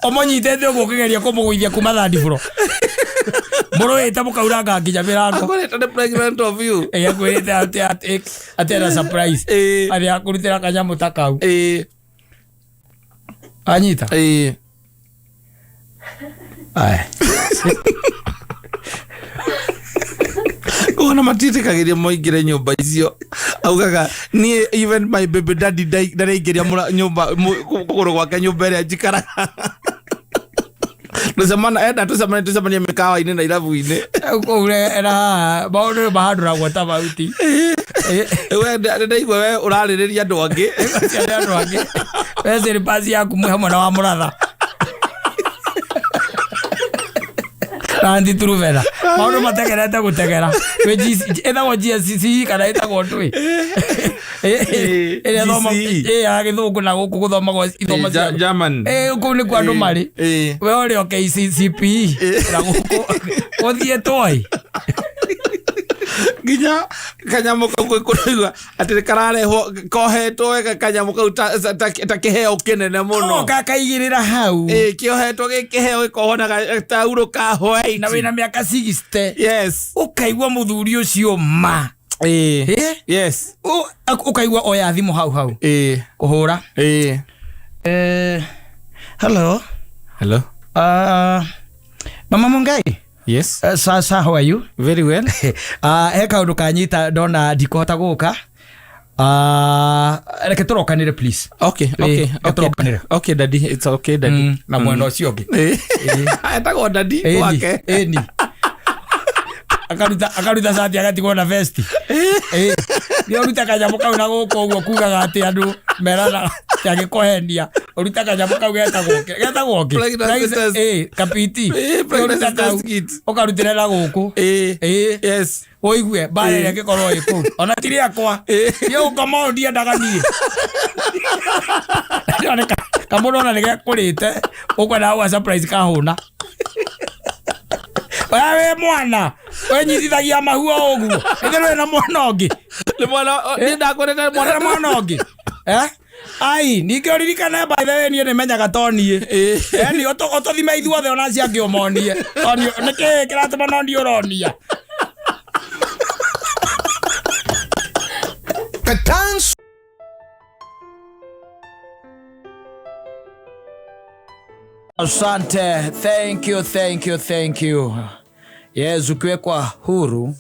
Ũmũnyitĩte ũguo ũkĩgeria kũmũgũithia kuma third floor. Mũrũĩte mũkauranga nginya mĩrango. Akoretwo nĩ pregnant of you. Ĩ, akwĩrĩte atĩ ena surprise. Atĩ akũrutĩra kanyamũ ta kau. Anyita. Aya. Ona matiĩtĩkagĩria moingĩre nyũmba icio, augaga niĩ even my baby daddy ndaraingĩria nyũmba kũgũrũ gwake nyũmba ĩrĩa njikaraga. Tũcemana enda tũcemanie tũcemanie mĩkawa-inĩ na irabu-inĩ. Kũu na haha maũndũ mahandũragwo ta mahuti. We ndaigua we ũrarĩrĩria andũ angĩ. Ciana andũ angĩ. We slippers yaku mwĩ hamwe na wa mũratha. Na antiturubera. Maũndũ mategerete gũtegera. Kwĩ ĩtagwo GCC kana ĩtagwo ndũĩ. Ĩrĩa thoma GCE. ya gĩthũngũ na gũkũ gũthomagwo ithomo cia German. Kũu nĩkuo andũ marĩ. We ũrĩ o KCCPE na gũkũ gũthiĩtwo ĩ. Nginya kanyamũ kau kũraigua atĩ nĩ kararehwo kohetwo wega kanyamũ kau ta kĩheo kĩnene mũno. Gakaigĩrĩra hau. Kĩohetwo gĩ kĩheo gĩkohwo na taurũ ka white. Na wĩna mĩaka 60. Yes. Ũkaigua mũthuri ũcio ma. Yes. Ũkaigua oya thimũ hau hau. Kũhũra. Hello. Hello. Mama Mungai. Yes. Sasa how are you? Very well. He kaũndũ kanyita ndona ndikũhota gũka. Reke tũrokanĩre please. Okay, okay, Reke okay. tũrokanĩre. Okay, daddy, it's okay, daddy. Na mwena ũcio ũngĩ. Etagwo daddy wake. Ĩni. Akaruta cati agatigwo na vesti. Nĩ ũruta kanyamũ kau na gũkũ ũguo kugaga atĩ andũ merana agĩkũhenia. Ũruta kanyamũ kau getagwo kĩ? Getagwo kĩ? Pregnancy test. Kapiti. Pregnancy Ũruta kau, test kit. ũkarutĩra na gũkũ. Yes. Ũigue mbara ĩrĩa ĩngĩkorwo ĩ kũu. Ona ti rĩakwa. Niĩ gũkoma ũũ ndiendaga niĩ. Kamũndũ ona nĩgekũrĩte ũkwendaga gũga surprise kahũna. We wĩ mwana wenyitithagia mahu o ũguo. Ĩthĩ ndũrĩ na mwana ũngĩ. Nĩ mwana, nĩ ndakwĩrĩte mwana mwana ũngĩ. Ai, ningĩ ũririkane by the way niĩ nĩmenyaga to niĩ. Ni ũtũthime ithuothe ona acio angĩ ũmonie. To niĩ, nĩkĩĩ kĩratũma no niĩ ũronia? Katan. Asante. Thank you, thank you, thank you. Yes, ukiwekwa huru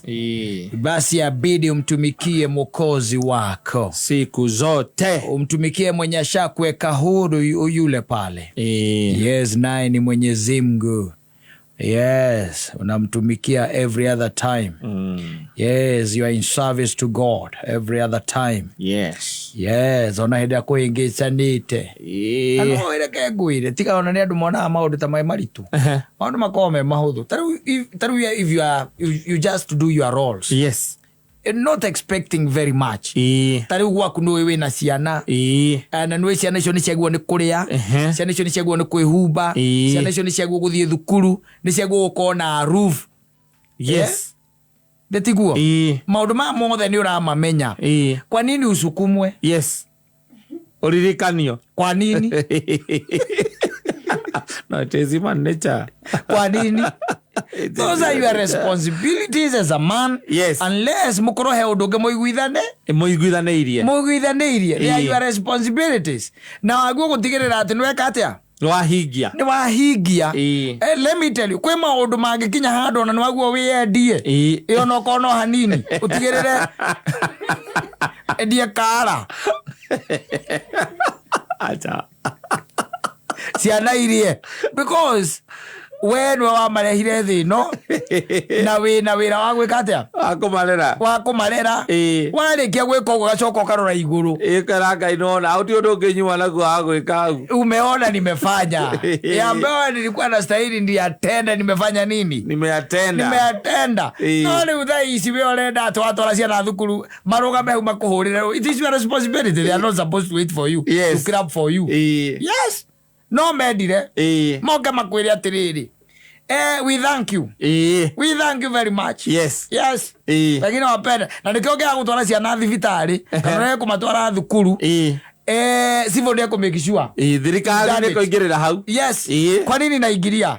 basi abidi umtumikie Mwokozi wako siku zote. Umtumikie mwenye ashakuweka huru yule pale. Yes, naye ni Mwenyezi Mungu. Yes, unamtumikia every other time. Yes, you are in service to God every other time. Yes. Yes, ona hĩndĩ ĩrĩa kwĩhĩngĩcanĩte. Na no wĩreke ngwĩre, tiga ona nĩ andũ monaga maũndũ ta me maritũ. Maũndũ makoragwo me mahũthũ. Ta rĩu if you are, you just do your roles. Yes. Not expecting very much. Ta rĩu gwaku nĩũĩ wĩna ciana. Na nĩũĩ ciana icio nĩ ciagĩrĩirwo nĩ kũrĩa. Ciana icio nĩ ciagĩrĩirwo nĩ kwĩhumba. Ciana icio nĩ ciagĩrĩirwo gũthiĩ thukuru. Nĩ ciagĩrĩirwo gũkorwo na roof. Yes. Ndĩtiguo? Maũndũ maya mothe nĩ ũramamenya. Kwa nini usukumwe? Yes. Ũririkanio. Kwa nini? No, it is human nature. Kwa nini? Those are your responsibilities as a man. Yes. Unless mukorwo he ũndũ ũngĩ mũiguithane. Mũiguithanĩirie. Mũiguithanĩirie. They are your responsibilities. Na waguo gũtigĩrĩra atĩ nĩweka atĩa? Nĩwahingia. Nĩwahingia. Let me tell you, kwĩ maũndũ mangĩkinya handũ ona nĩwaguo wĩyendie. Ĩyo no okorwo no hanini. Ũtigĩrĩre endie kara. Acha. Ciana irie. Because We nĩwe wamarehire thĩ ĩno na wĩna wĩra wa gwĩka atĩa? Wa kũmarera. Wa kũmarera. Warĩkia gwĩka ũguo, ũgacoka ũkarora igũrũ. Ĩĩ, kara Ngai nona hau ti ũndũ ũngĩ nyuma naguo wa gwĩka hau. Umeona nimefanya ya ambayo nilikuwa na stahili ndiyatenda, nimefanya nini? Nimeyatenda. Nimeyatenda. No rĩu thaa ici we ũrenda atĩ watwara ciana thukuru marũgame hau makũhũrĩre. It is your responsibility. They are not supposed to wait for you to clap for you. Yes, no mendire moke makwĩre atĩrĩrĩ, we thank you, we thank you very much. Yes. Lakini wapenda na nĩkĩo kĩa gũtwara ciana thibitarĩ kana ũrĩa kũmatwara thukuru, civil nĩ ekũ make sure. Ĩĩ, thirikari Done nĩ it. kũingĩrĩra hau. Yes. Kwa nini naingiria?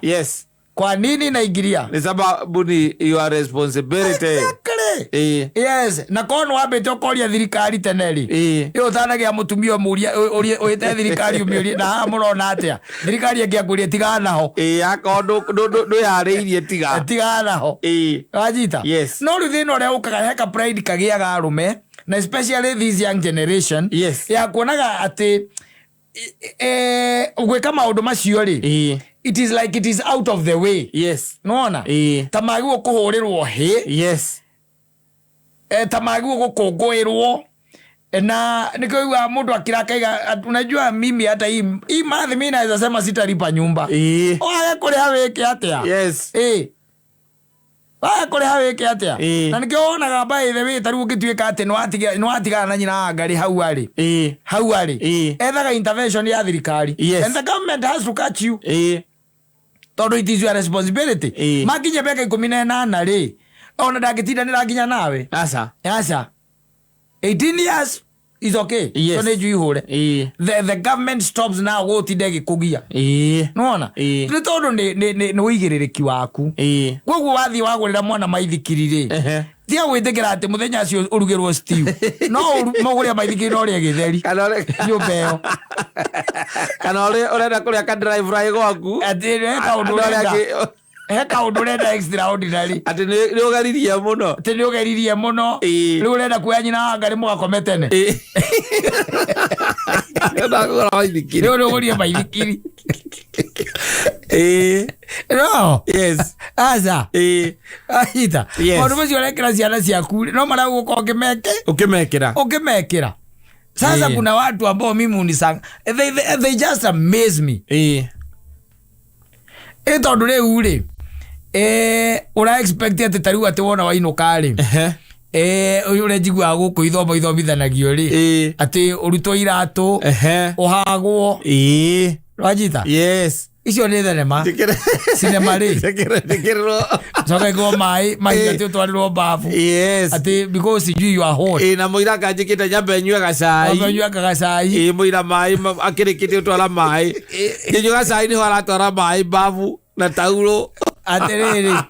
Kwa nini naingiria? Nĩ sababu ni your responsibility. Exactly. Yes, na korwo nĩ wambĩte ũkoria thirikari tene rĩ, ĩyo ũtanagĩa mũtumia ũmũrie, ũĩte thirikari ũmĩũrie, na haha mũrona atĩa? Thirikari ĩngĩakũria, tigana naho. Ĩĩ, akorwo ndwĩharĩirie, tiga. Tigana naho. Wanyita? Yes. No rĩu thĩna ũrĩa ũkaga heka pride kagĩaga arũme na especially this young generation ya kuonaga atĩ gwĩka maũndũ macio rĩ, it is like it is out of the way. Nona ta magĩrĩirwo kũhũrĩrwo hĩ, ta magĩrĩirwo gũkũngũĩrwo, na nĩkĩo ũiguaga mũndũ akĩra akaiga, unajua mimi hata hii month mi naweza sema sitalipa nyumba. Wage kũrĩha wĩke atĩa? Wage kũrĩha wĩke atĩa? Na nĩkĩo wonaga, by the way, ta rĩu ũngĩtuĩka atĩ nĩwatigana na nyina wa ngarĩ hau arĩ, hau arĩ, ethaga intervention ya thirikari and the government has to catch you tondũ it is your responsibility. Makinya mĩaka 18 rĩ, ona ndangĩtindanĩra nginya nawe. Aca. Aca, 18 years is okay. So nĩ njui hũre. The government stops now gũtinda ĩgĩkũgia. Nĩwona? Nĩ tondũ nĩ ũigĩrĩrĩki waku. Koguo wathiĩ wagũrĩra mwana maithikiri rĩ, tiga gwĩtĩkĩra atĩ mũthenya ũcio ũrugĩrwo stew. No mũgũrĩa maithikiri no ũrĩe gĩtheri Kana ũrĩ nyũmba ĩyo. Kana ũrĩ ũrenda kũrĩa ka dry fry gwaku. Atĩ he kaũndũ Andũ arĩa ũrenda, angĩ he kaũndũ ũrenda extraordinary. Atĩ nĩ ũgeririe mũno. Atĩ nĩ ũgeririe mũno. Rĩu ũrenda kuoya nyina wa ngarĩ mũgakome tene. Ndakũgũra maithikiri. Rĩu nĩ ũgũrire maithikiri. No. Aca. Anyita? Yes. Maũndũ macio ũrekĩra ciana ciaku no maragũka ũkĩmeke Ũkĩmekĩra. Ũkĩmekĩra. Sasa kuna watu ambao mimi unisanga, they just amaze me. Ĩ tondũ rĩu rĩ, ũra expect atĩ ta rĩu atĩ wona wainũka rĩ, ũyũ ũrĩa njiguaga gũkũ ithomo ithomithanagio rĩ, atĩ ũrutwo iratũ, ũhagwo. Wanyita? Icio nĩ thenema, cinema rĩ. Njĩkĩrĩrwo. Coka ĩkĩrwo maĩ mahiga, atĩ ũtwarĩrwo bafu, atĩ because sijui you are hot. Ĩĩ, na mũira kanjĩkĩte nyambe nyue gacai. Wanyuaga gacai. Ĩĩ, mũira maĩ akĩrĩkĩtie gũtwara maĩ, ngĩnyua gacai nĩho aratwara maĩ babu na taurũ. Atĩrĩrĩ,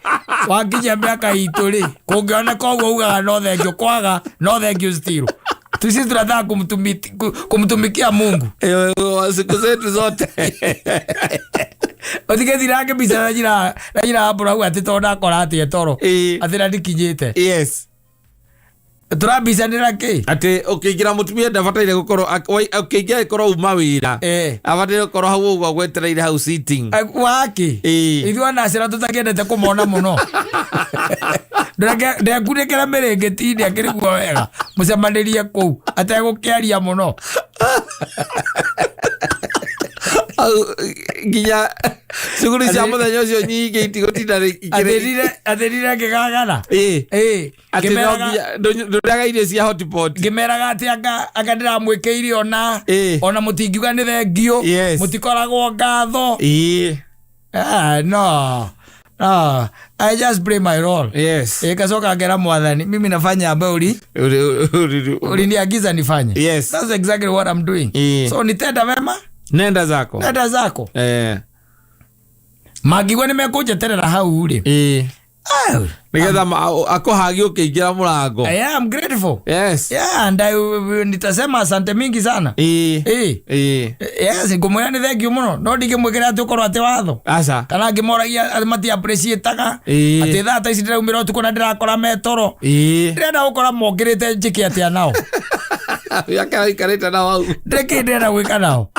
wakinyia mĩaka itũ rĩ, kũngĩoneka ũguo ugaga no thank you, kwaga no thank you still. Sisi tunataka kumtumikia Mungu. Siku zetu zote. Ũtigĩthira ngĩmbica na nyina wa Mbũrũ atĩ tondũ ndakora atĩ etoro, atĩ na ndikinyĩte. Tũrambicanĩra kĩ? Atĩ ũkĩingĩra mũtumia ndabataire gũkorwo ũkĩingĩra ĩkorwo uma wĩra, abataire gũkorwo hau ũguo gwetereire hau sitting. Waki? Ithuĩ ona acĩra tũtakĩendete kũmona mũno. Ndekunĩkĩra mĩrĩngĩti-inĩ akĩriguo wega, mũcemanĩrie kũu ategũkĩaria mũno. Au, nginya cuguri cia mũthenya ũcio nyingĩ itigũtinda Athĩrire ngĩgagana. Atĩ no nginya ndũrĩaga irio cia hotpot. Ngĩmeraga atĩ anga ndĩramwĩkĩire ona mũtingiuga nĩ thengio. Mũtikoragwo ngatho. Ah, no no, I just play my role. Ikacoka ngera Mwathani, mimi nafanya ambayo uliniagiza nifanye. That's exactly what I'm doing. So nitenda wema, Nenda zako. Nenda zako. Mangigua nĩ mekũnjeterera hau rĩ. Ah, Nĩgetha akũhagie ũkĩingĩra mũrango. I am grateful. Yeah, and nitasema asante mingi sana. Yes, ngũmwĩra nĩ thank you mũno, no ndingĩmwĩkĩra atĩ ũkorwo atĩ watho Aca. kana ngĩmoragia atĩ mati appreciate-aga, atĩ thaa ta ici ndĩraumĩra ũtukũ na ndĩrakora metoro. Ndĩrenda gũkora mokĩrĩte njĩke atĩa nao? Yakara ikarĩte nao hau. Ndĩkĩ ndĩrenda gwĩka nao?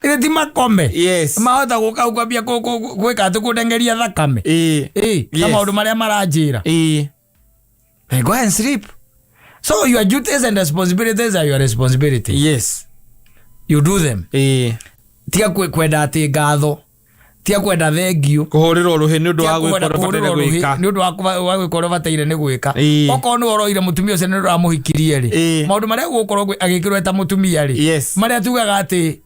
Ithe ti makome. Yes. Mahota gũka kwambia gwĩka atĩ kũndengeria thakame. Ĩĩ. Ĩ, na Yes. maũndũ marĩa maranjĩra. Ĩĩ. Hey, go and sleep. So your duties and responsibilities are your responsibility. Yes. You do them. Ĩĩ. Tiga kwenda atĩ ngatho. Tiga kwenda thengiũ. Kũhũrĩrwo rũhĩ nĩ ũndũ wa Tiga gwĩka kwenda ũrĩa ũbataire kũhũrĩrwo rũhĩ gwĩka. nĩ ũndũ wa gwĩka ũrĩa ũbataire nĩ gwĩka. Ĩĩ. Okorwo nĩ ũroire mũtumia ũcio nĩ ũndũ ũramũhikirie rĩ. Ĩĩ. Maũndũ marĩa gũkorwo agĩkĩrwo eta mũtumia rĩ. Yes. Marĩa tugaga atĩ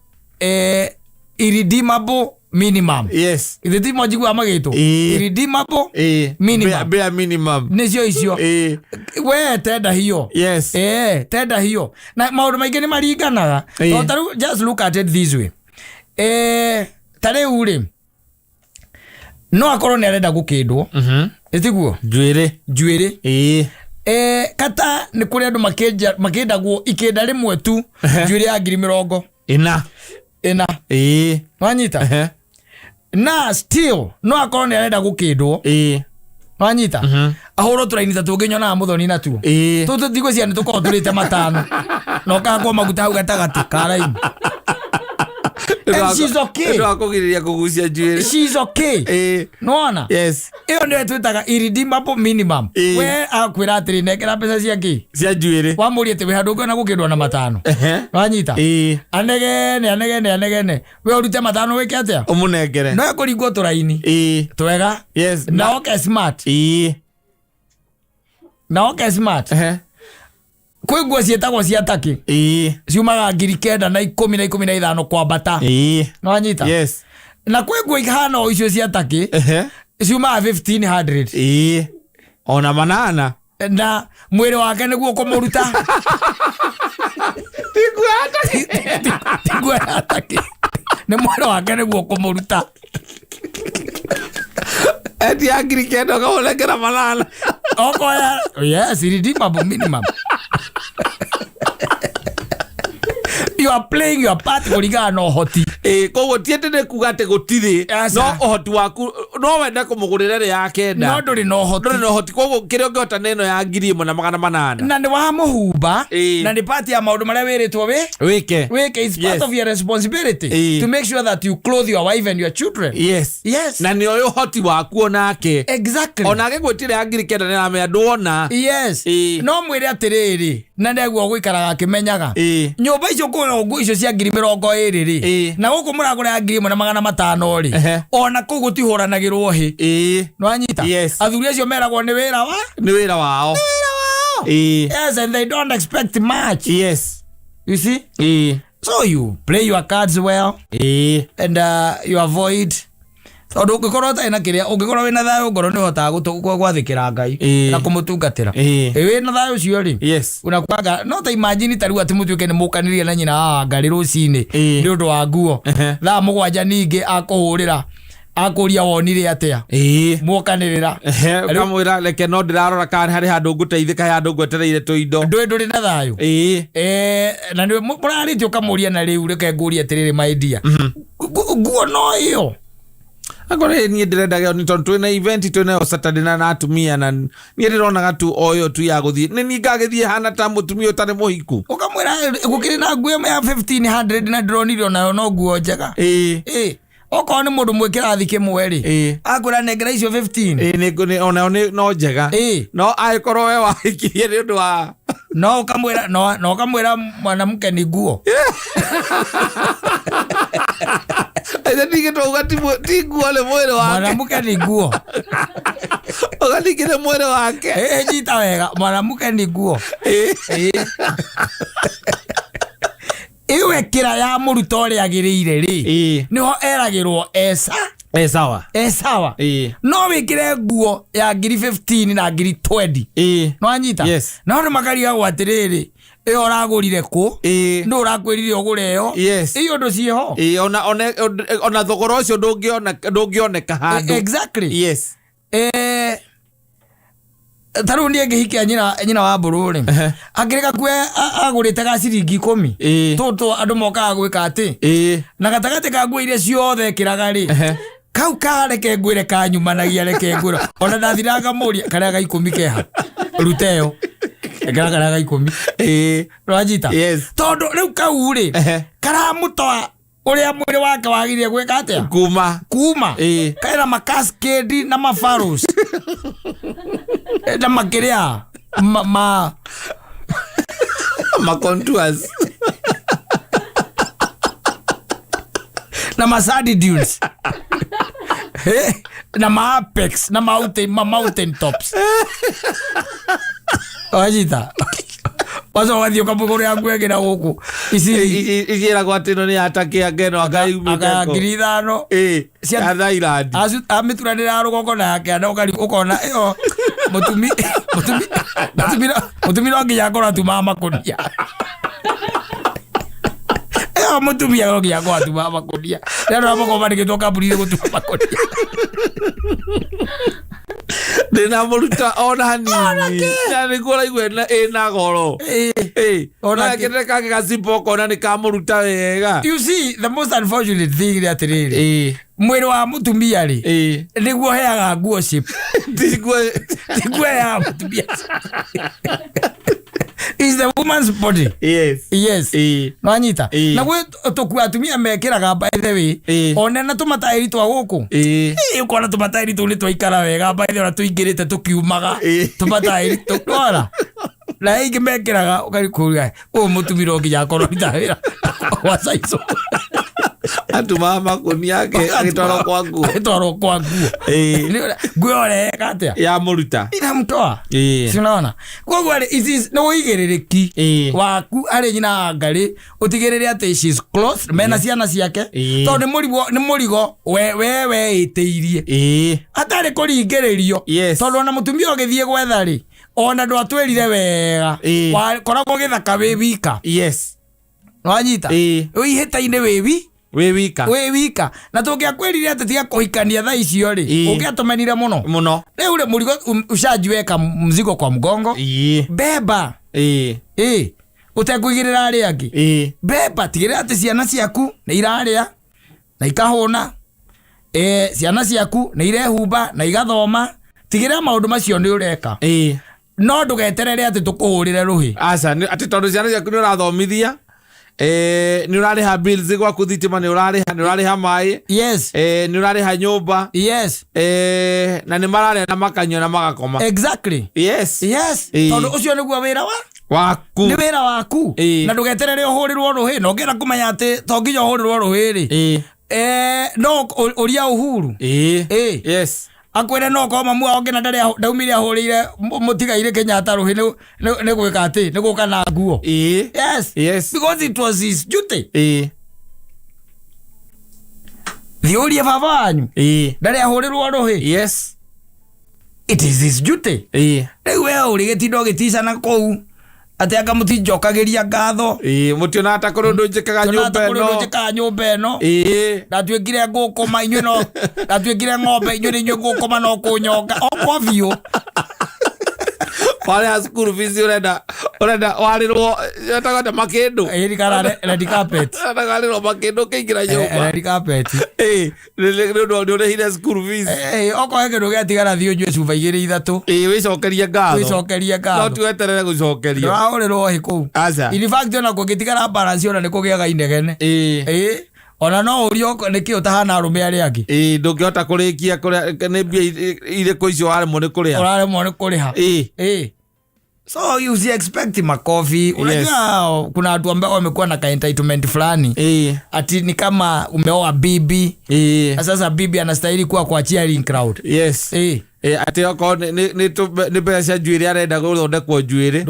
irredeemable minimum. Yes. Ithe ti mo njiguaga magĩtwo. Ĩĩ. Irredeemable Ĩĩ. Minimum. Bare minimum. nĩcio icio. Ĩĩ. We tenda hiyo. Yes. Tenda hiyo. Na maũndũ maingĩ nĩ maringanaga. Ĩĩ. Tondũ ta rĩu just look at it this way. Ta rĩu rĩ no akorwo nĩ arenda gũkĩndwo. Ĩtiguo? Njuĩrĩ. Njuĩrĩ. Ĩĩ. Kata nĩ kũrĩ andũ makĩndagwo ikĩnda rĩmwe tu njuĩrĩ ya ngiri mĩrongo Ĩna. ĩna. Ĩĩ. Wanyita? Ehe. Na still no akorwo nĩ arenda gũkĩndwo. Ĩĩ. Wanyita? Ahũrwo tũraini ta tũngĩnyonaga mũthoni natuo. Ĩĩ. Tũtũ ndigwĩciria nĩ tũkoragwo tũrĩte matano. Na ũkahakwo maguta hau gatagatĩ ka raini. And she's okay. Nĩ ũndũ wa kũgirĩrĩria kũgucia njuĩrĩ. She's okay. Ĩĩ. Nĩwona? Yes. Ĩyo nĩyo twĩtaga irredeemable minimum. Ĩĩ. We akwĩra atĩrĩ nengera mbeca cia kĩ? Cia njuĩrĩ. Wamũria atĩ wĩ handũ ũngĩona gũkĩndwo na matano. Ehe. Wanyita? Ĩĩ. Anegene anegene anegene. We ũrute matano wĩke atĩa? Ũmũnengere. No ekũringwo tũraini. Ĩĩ. Twega. Yes. Na oke smart. Ĩĩ. Na oke smart. Ehe. Kwĩ nguo ciĩtagwo cia takĩ. Ĩĩ. Ciumaga 9,000 na 10,000 na 15 kwambata. Ĩĩ. Nĩwanyita? Yes. Na kwĩ nguo ihana o icio cia takĩ. Ehe. Ciumaga 1500. Ĩĩ. Ona manana. Na mwĩrĩ wake nĩguo kũmũruta. Ti nguo ya takĩ. Ti nguo ya takĩ. Nĩ mwĩrĩ wake nĩguo kũmũruta. Eti ya 9,000 ũkamũnengera manana. Okoya, yes, irredeemable minimum. You are playing your part kũringana na ũhoti. Ĩĩ, koguo ti atĩ nĩ kuga atĩ gũtirĩ Aca. no ũhoti waku no wende kũmũgũrĩra ĩrĩa ya kenda No ndũrĩ na ũhoti. ndũrĩ na ũhoti koguo kĩrĩa ũngĩhota nĩ ĩno ya 1,800. Na nĩ wamũhumba Ĩĩ. na nĩ part ya maũndũ marĩa wĩrĩtwo wĩ Wĩke. wĩke. It's part Yes. of your responsibility Ĩĩ. to make sure that you clothe your wife and your children. Yes. Yes. Na nĩ oĩ ũhoti waku onake. Exactly. Ona agĩgwĩtĩra ya 9,000 nĩ aramenya ndwona. Yes. Ĩĩ. No mwĩre atĩrĩrĩ na nĩguo gũikaraga akĩmenyaga. Ĩĩ. Nyũmba icio kũgũra nguo icio cia 20,000 rĩ Ĩĩ. na gũkũ mũragũra ya 1,500 rĩ Ehe. ona kũu gũtihũranagĩrwo hĩ. Ĩĩ. Nĩwanyita? Yes. Athuri acio meragwo nĩ wĩra wa Nĩ wĩra wao. wĩra wao. Ĩĩ. Yes, and they don't expect much. Yes. You see? Ĩĩ. So you play your cards well Ĩĩ. and you avoid tondũ ũngĩkorwo ũtarĩ na kĩrĩa ũngĩkorwo wĩna thayũ ngoro nĩ ũhotaga gwathĩkĩra Ngai Ĩĩ. na kũmũtungatĩra. Ĩĩ. Wĩna thayũ ũcio rĩ Yes. unakwanga no ta imagine ta rĩu atĩ mũtuĩke nĩ mũkanirie na nyina wa Ngarĩ rũcinĩ Ĩĩ. nĩ ũndũ wa nguo. Ehe. Thaa 7 ningĩ akũhũrĩra akũria wonire atĩa Ĩĩ. mwokanĩrĩra. Ehe, ũkamwĩra reke no ndĩrarora kana harĩ handũ ngũteithĩka he handũ ngwetereire tũindo. Ndũĩ ndũrĩ na thayũ. Ĩĩ. Na nĩ mũrarĩtie ũkamũria na rĩu reke ngũrie atĩrĩrĩ my dear. Nguo no ĩyo. Akorwo niĩ ndĩrenda nĩ tondũ twĩna event twĩnayo Saturday na atumia na niĩ ndĩronaga tu o ĩyo tu ya gũthiĩ nĩ niĩ ngagĩthiĩ hana ta mũtumia ũtarĩ mũhiku. Ũkamwĩra gũkĩrĩ na nguo ĩmwe ya 1500 na ndĩronire onayo no nguo njega. Ĩĩ. Ĩĩ. Okorwo nĩ mũndũ mwĩ kĩrathi kĩmwe rĩ Ĩĩ. akwĩra nengera icio 15. Ĩĩ, onayo no njega. Ĩĩ. No angĩkorwo we wahikirie nĩ ũndũ wa No ũkamwĩra no ũkamwĩra mwanamke ni nguo. Ithe ningĩ twauga ti nguo nĩ mwĩrĩ wake. Mwanamke ni nguo. Uga ningĩ nĩ mwĩrĩ wake. Ĩĩ nyita wega mwanamke ni nguo. Ĩĩ. Ĩĩ. Ĩyo ĩkĩra ya mũruta ũrĩa agĩrĩire rĩ Ĩĩ. nĩho eragĩrwo esa Ĩ sawa. e sawa. Ĩĩ. No wĩkĩre nguo ya 15,000 na 20,000. Ĩĩ. Nĩwanyita? Yes. No andũ makarigagwo atĩrĩrĩ ĩyo ũragũrire kũ Ĩĩ. nũ ũrakwĩrire ũgũre ĩyo. Yes. Ĩyo ũndũ ciĩho. Ĩĩ, ona thogora ũcio ndũngĩoneka handũ. Exactly. Yes. Ta rĩu niĩ ngĩhikia nyina wa mbũrũ rĩ Ehe. akĩrĩ gakue agũrĩte ga ciringi 10 Ĩĩ. tũtũ andũ mokaga gwĩka atĩ Ĩĩ. na gatagatĩ ka nguo iria ciothe ĩkĩraga rĩ Ehe. kau ka reke ngwĩre kanyumanagia reke ngwĩre ona ndathira ngamũria karĩa ga 10 keha ruta ĩyo ĩkĩra karĩa ga 10. Ĩĩ. Rwanyita? Yes. Tondũ rĩu kau rĩ Ehe. karamũtoa Ũrĩa mwĩrĩ wake wagĩrĩire gwĩka atĩa? Kuma. Kuma. Ĩĩ. Kaĩra makaskedi na mafaros na makĩrĩa ma, ma Ma contours. Na masandi dunes. Na maapex na mountain, ma mountain tops. Wanyita wacoka ũgathiĩ ũkamũgũrĩra nguo ĩngĩ na gũkũ ici. Iciĩragwo atĩ ĩno nĩ yatakia ngeno Aka akayumĩte. 5,000. Ya Thailand. Amĩturanĩra ya rũgongo na ya kĩanda, ũkona ĩyo mũtumi no nginya akorwo atumaga makũnia. Ĩyo mũtumia no nginya akorwo atumaga makũnia, nĩ andũ arĩa makoragwo mandĩkĩtwo kambuni-inĩ gũtuma makũnia. Ndĩna mũruta ona hanini na nĩguo ũraigua ĩna goro. Ĩĩ. Ona kĩ. Ona kangĩ gacimbo ũkona nĩ kamũruta wega. You see, the most unfortunate thing nĩ atĩrĩrĩ, mwĩrĩ wa mũtumia rĩ, nĩguo heaga nguo shape. Tiguo. Nĩguo heaga mũtumia is the woman's body. Yes. Nwanyita? Na gwĩ tũkuo atumia mekĩraga, by the way, one na tũmataĩri twa gũkũ. Ĩ, ũkona tũmataĩri tũu nĩ twaikara wega, by the way, ona tũingĩrĩte tũkiumaga. Tũmataĩri tũkora na aingĩ mekĩraga ũkarikũria ũyũ mũtumia no nginya akorwo aruta wĩra wa caico. Atumaga makũnia ake agĩtwarwo kwa nguo. Agĩtwarwo kwa nguo. Nguo ĩyo ũreka atĩa? Ya mũruta. Inamtoa. Si unaona? Koguo rĩ, it is nĩ ũigĩrĩrĩki waku harĩ nyina wa ngarĩ ũtigĩrĩre atĩ she's close mena ciana ciake, tondũ nĩ mũrigo we weĩtĩirie hatarĩ kũringĩrĩrio. Tondũ ona mũtumia ũgĩthiĩ gwetha rĩ, ona ndwatwĩrire wega, wakoragwo gĩthaka wĩ wika. Wanyita? Wĩ ihĩta-inĩ wĩ wi Wĩ wika. Wĩ wika, na tũngĩakwĩrire atĩ tiga kũhikania thaa icio rĩ, ũngĩatũmenire mũno. Mũno. Rĩu rĩ, mũrigo ushajiweka mzigo kwa mgongo, beba. Ĩ, ũtekũigĩrĩra arĩa angĩ. Beba, tigĩrĩra atĩ ciana ciaku nĩ irarĩa na ikahũna, ciana ciaku nĩ irehumba na igathoma. Tigĩrĩra maũndũ macio nĩ ũreka, no ndũgeterere atĩ tũkũhũrĩre rũhĩ. Aca, atĩ tondũ ciana ciaku nĩ ũrathomithia, nĩ ũrarĩha bills gwaku, thitima nĩ ũrarĩha, nĩ ũrarĩha maĩ, nĩ ũrarĩha nyũmba, na nĩ mararĩa na makanyua na magakoma. Yes. Tondũ ũcio nĩguo wĩra wa Waku. Nĩ wĩra waku. Na ndũgeterere ũhũrĩrwo rũhĩ, na ũngĩenda kũmenya atĩ to nginya ũhũrĩrwo rũhĩ rĩ, no ũria Uhuru. Akwĩre no korwo mamu wao nginya ndarĩ ndaumire ahũrĩire mũtigairĩ Kenyatta rũhĩ nĩ gwĩka atĩ nĩ gũka na nguo. Yes. Because it was his duty. Thiĩ ũrie baba wanyu ndarĩ ahũrĩrwo rũhĩ. It is his duty. Rĩu we ũrĩ gĩtindo ũgĩticana kũu atĩ anga mũtinjokagĩria ngatho. Mũtionaga ta kũrĩ ũndũ njĩkaga Tionaga nyũmba ta kũrĩ ũndũ ĩno. Njĩkaga nyũmba ĩno. Ndatuĩkire ngũkũma inyuĩ, no ndatuĩkire ng'ombe inyuĩ nĩ inyuĩ ngũkũma no kũnyonga okwa biũ. Warĩha school fees, ũrenda warĩrwo etagwo atĩa, makĩndũ. Ĩĩ, kana red carpet. Ũrenda warĩrwo makĩndũ ũkĩingĩra nyũmba. Red carpet. Nĩ ũndũ nĩ ũrĩhire school fees. Okorwo he kĩndũ gĩatigara, thiĩ ũnyue cuba igĩrĩ ithatũ. Wĩcokerie ngatho. Wĩcokerie No ngatho. ti weterere gũcokerio. Ndũrahũrĩrwo hĩ kũu. Aca. In fact, ona kũngĩtigara balance, ona nĩ kũgĩaga inegene. Ĩĩ, ona no ũrio nĩkĩ ũtahana arũme arĩa angĩ. Ndũngĩhota kũrĩkia kũrĩa nĩ mbia irĩkũ icio waremwo nĩ kũrĩha. Ũraremwo nĩ kũrĩha. Ĩĩ. So you si expect makofi. Unajua kuna watu ambao wamekuwa na ka entitlement fulani, ati ni kama umeoa bibi na sasa bibi anastahili kuwa kwa cheering crowd. Atĩ okorwo nĩ mbeca cia njuĩrĩ arenda gũthondekwo njuĩrĩ.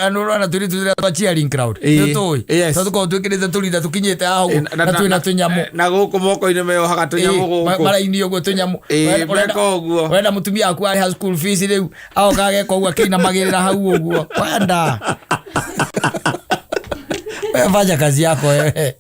Ndũrona tũrĩ tũrĩa twa cheering crowd? Nĩtũĩ tondũ tũkoragwo twĩkĩrĩte tũrinda tũkinyĩte haha ũguo na twĩna tũnyamũ. Na gũkũ moko-inĩ meyohaga tũnyamũ gũkũ. Maraini ũguo tũnyamũ. Meka ũguo. Ũrenda mũtumia waku arĩha school fees, rĩu agoka ageka ũguo akĩinamagĩrĩra hau ũguo. Wenda wewe fanya kazi yako wewe.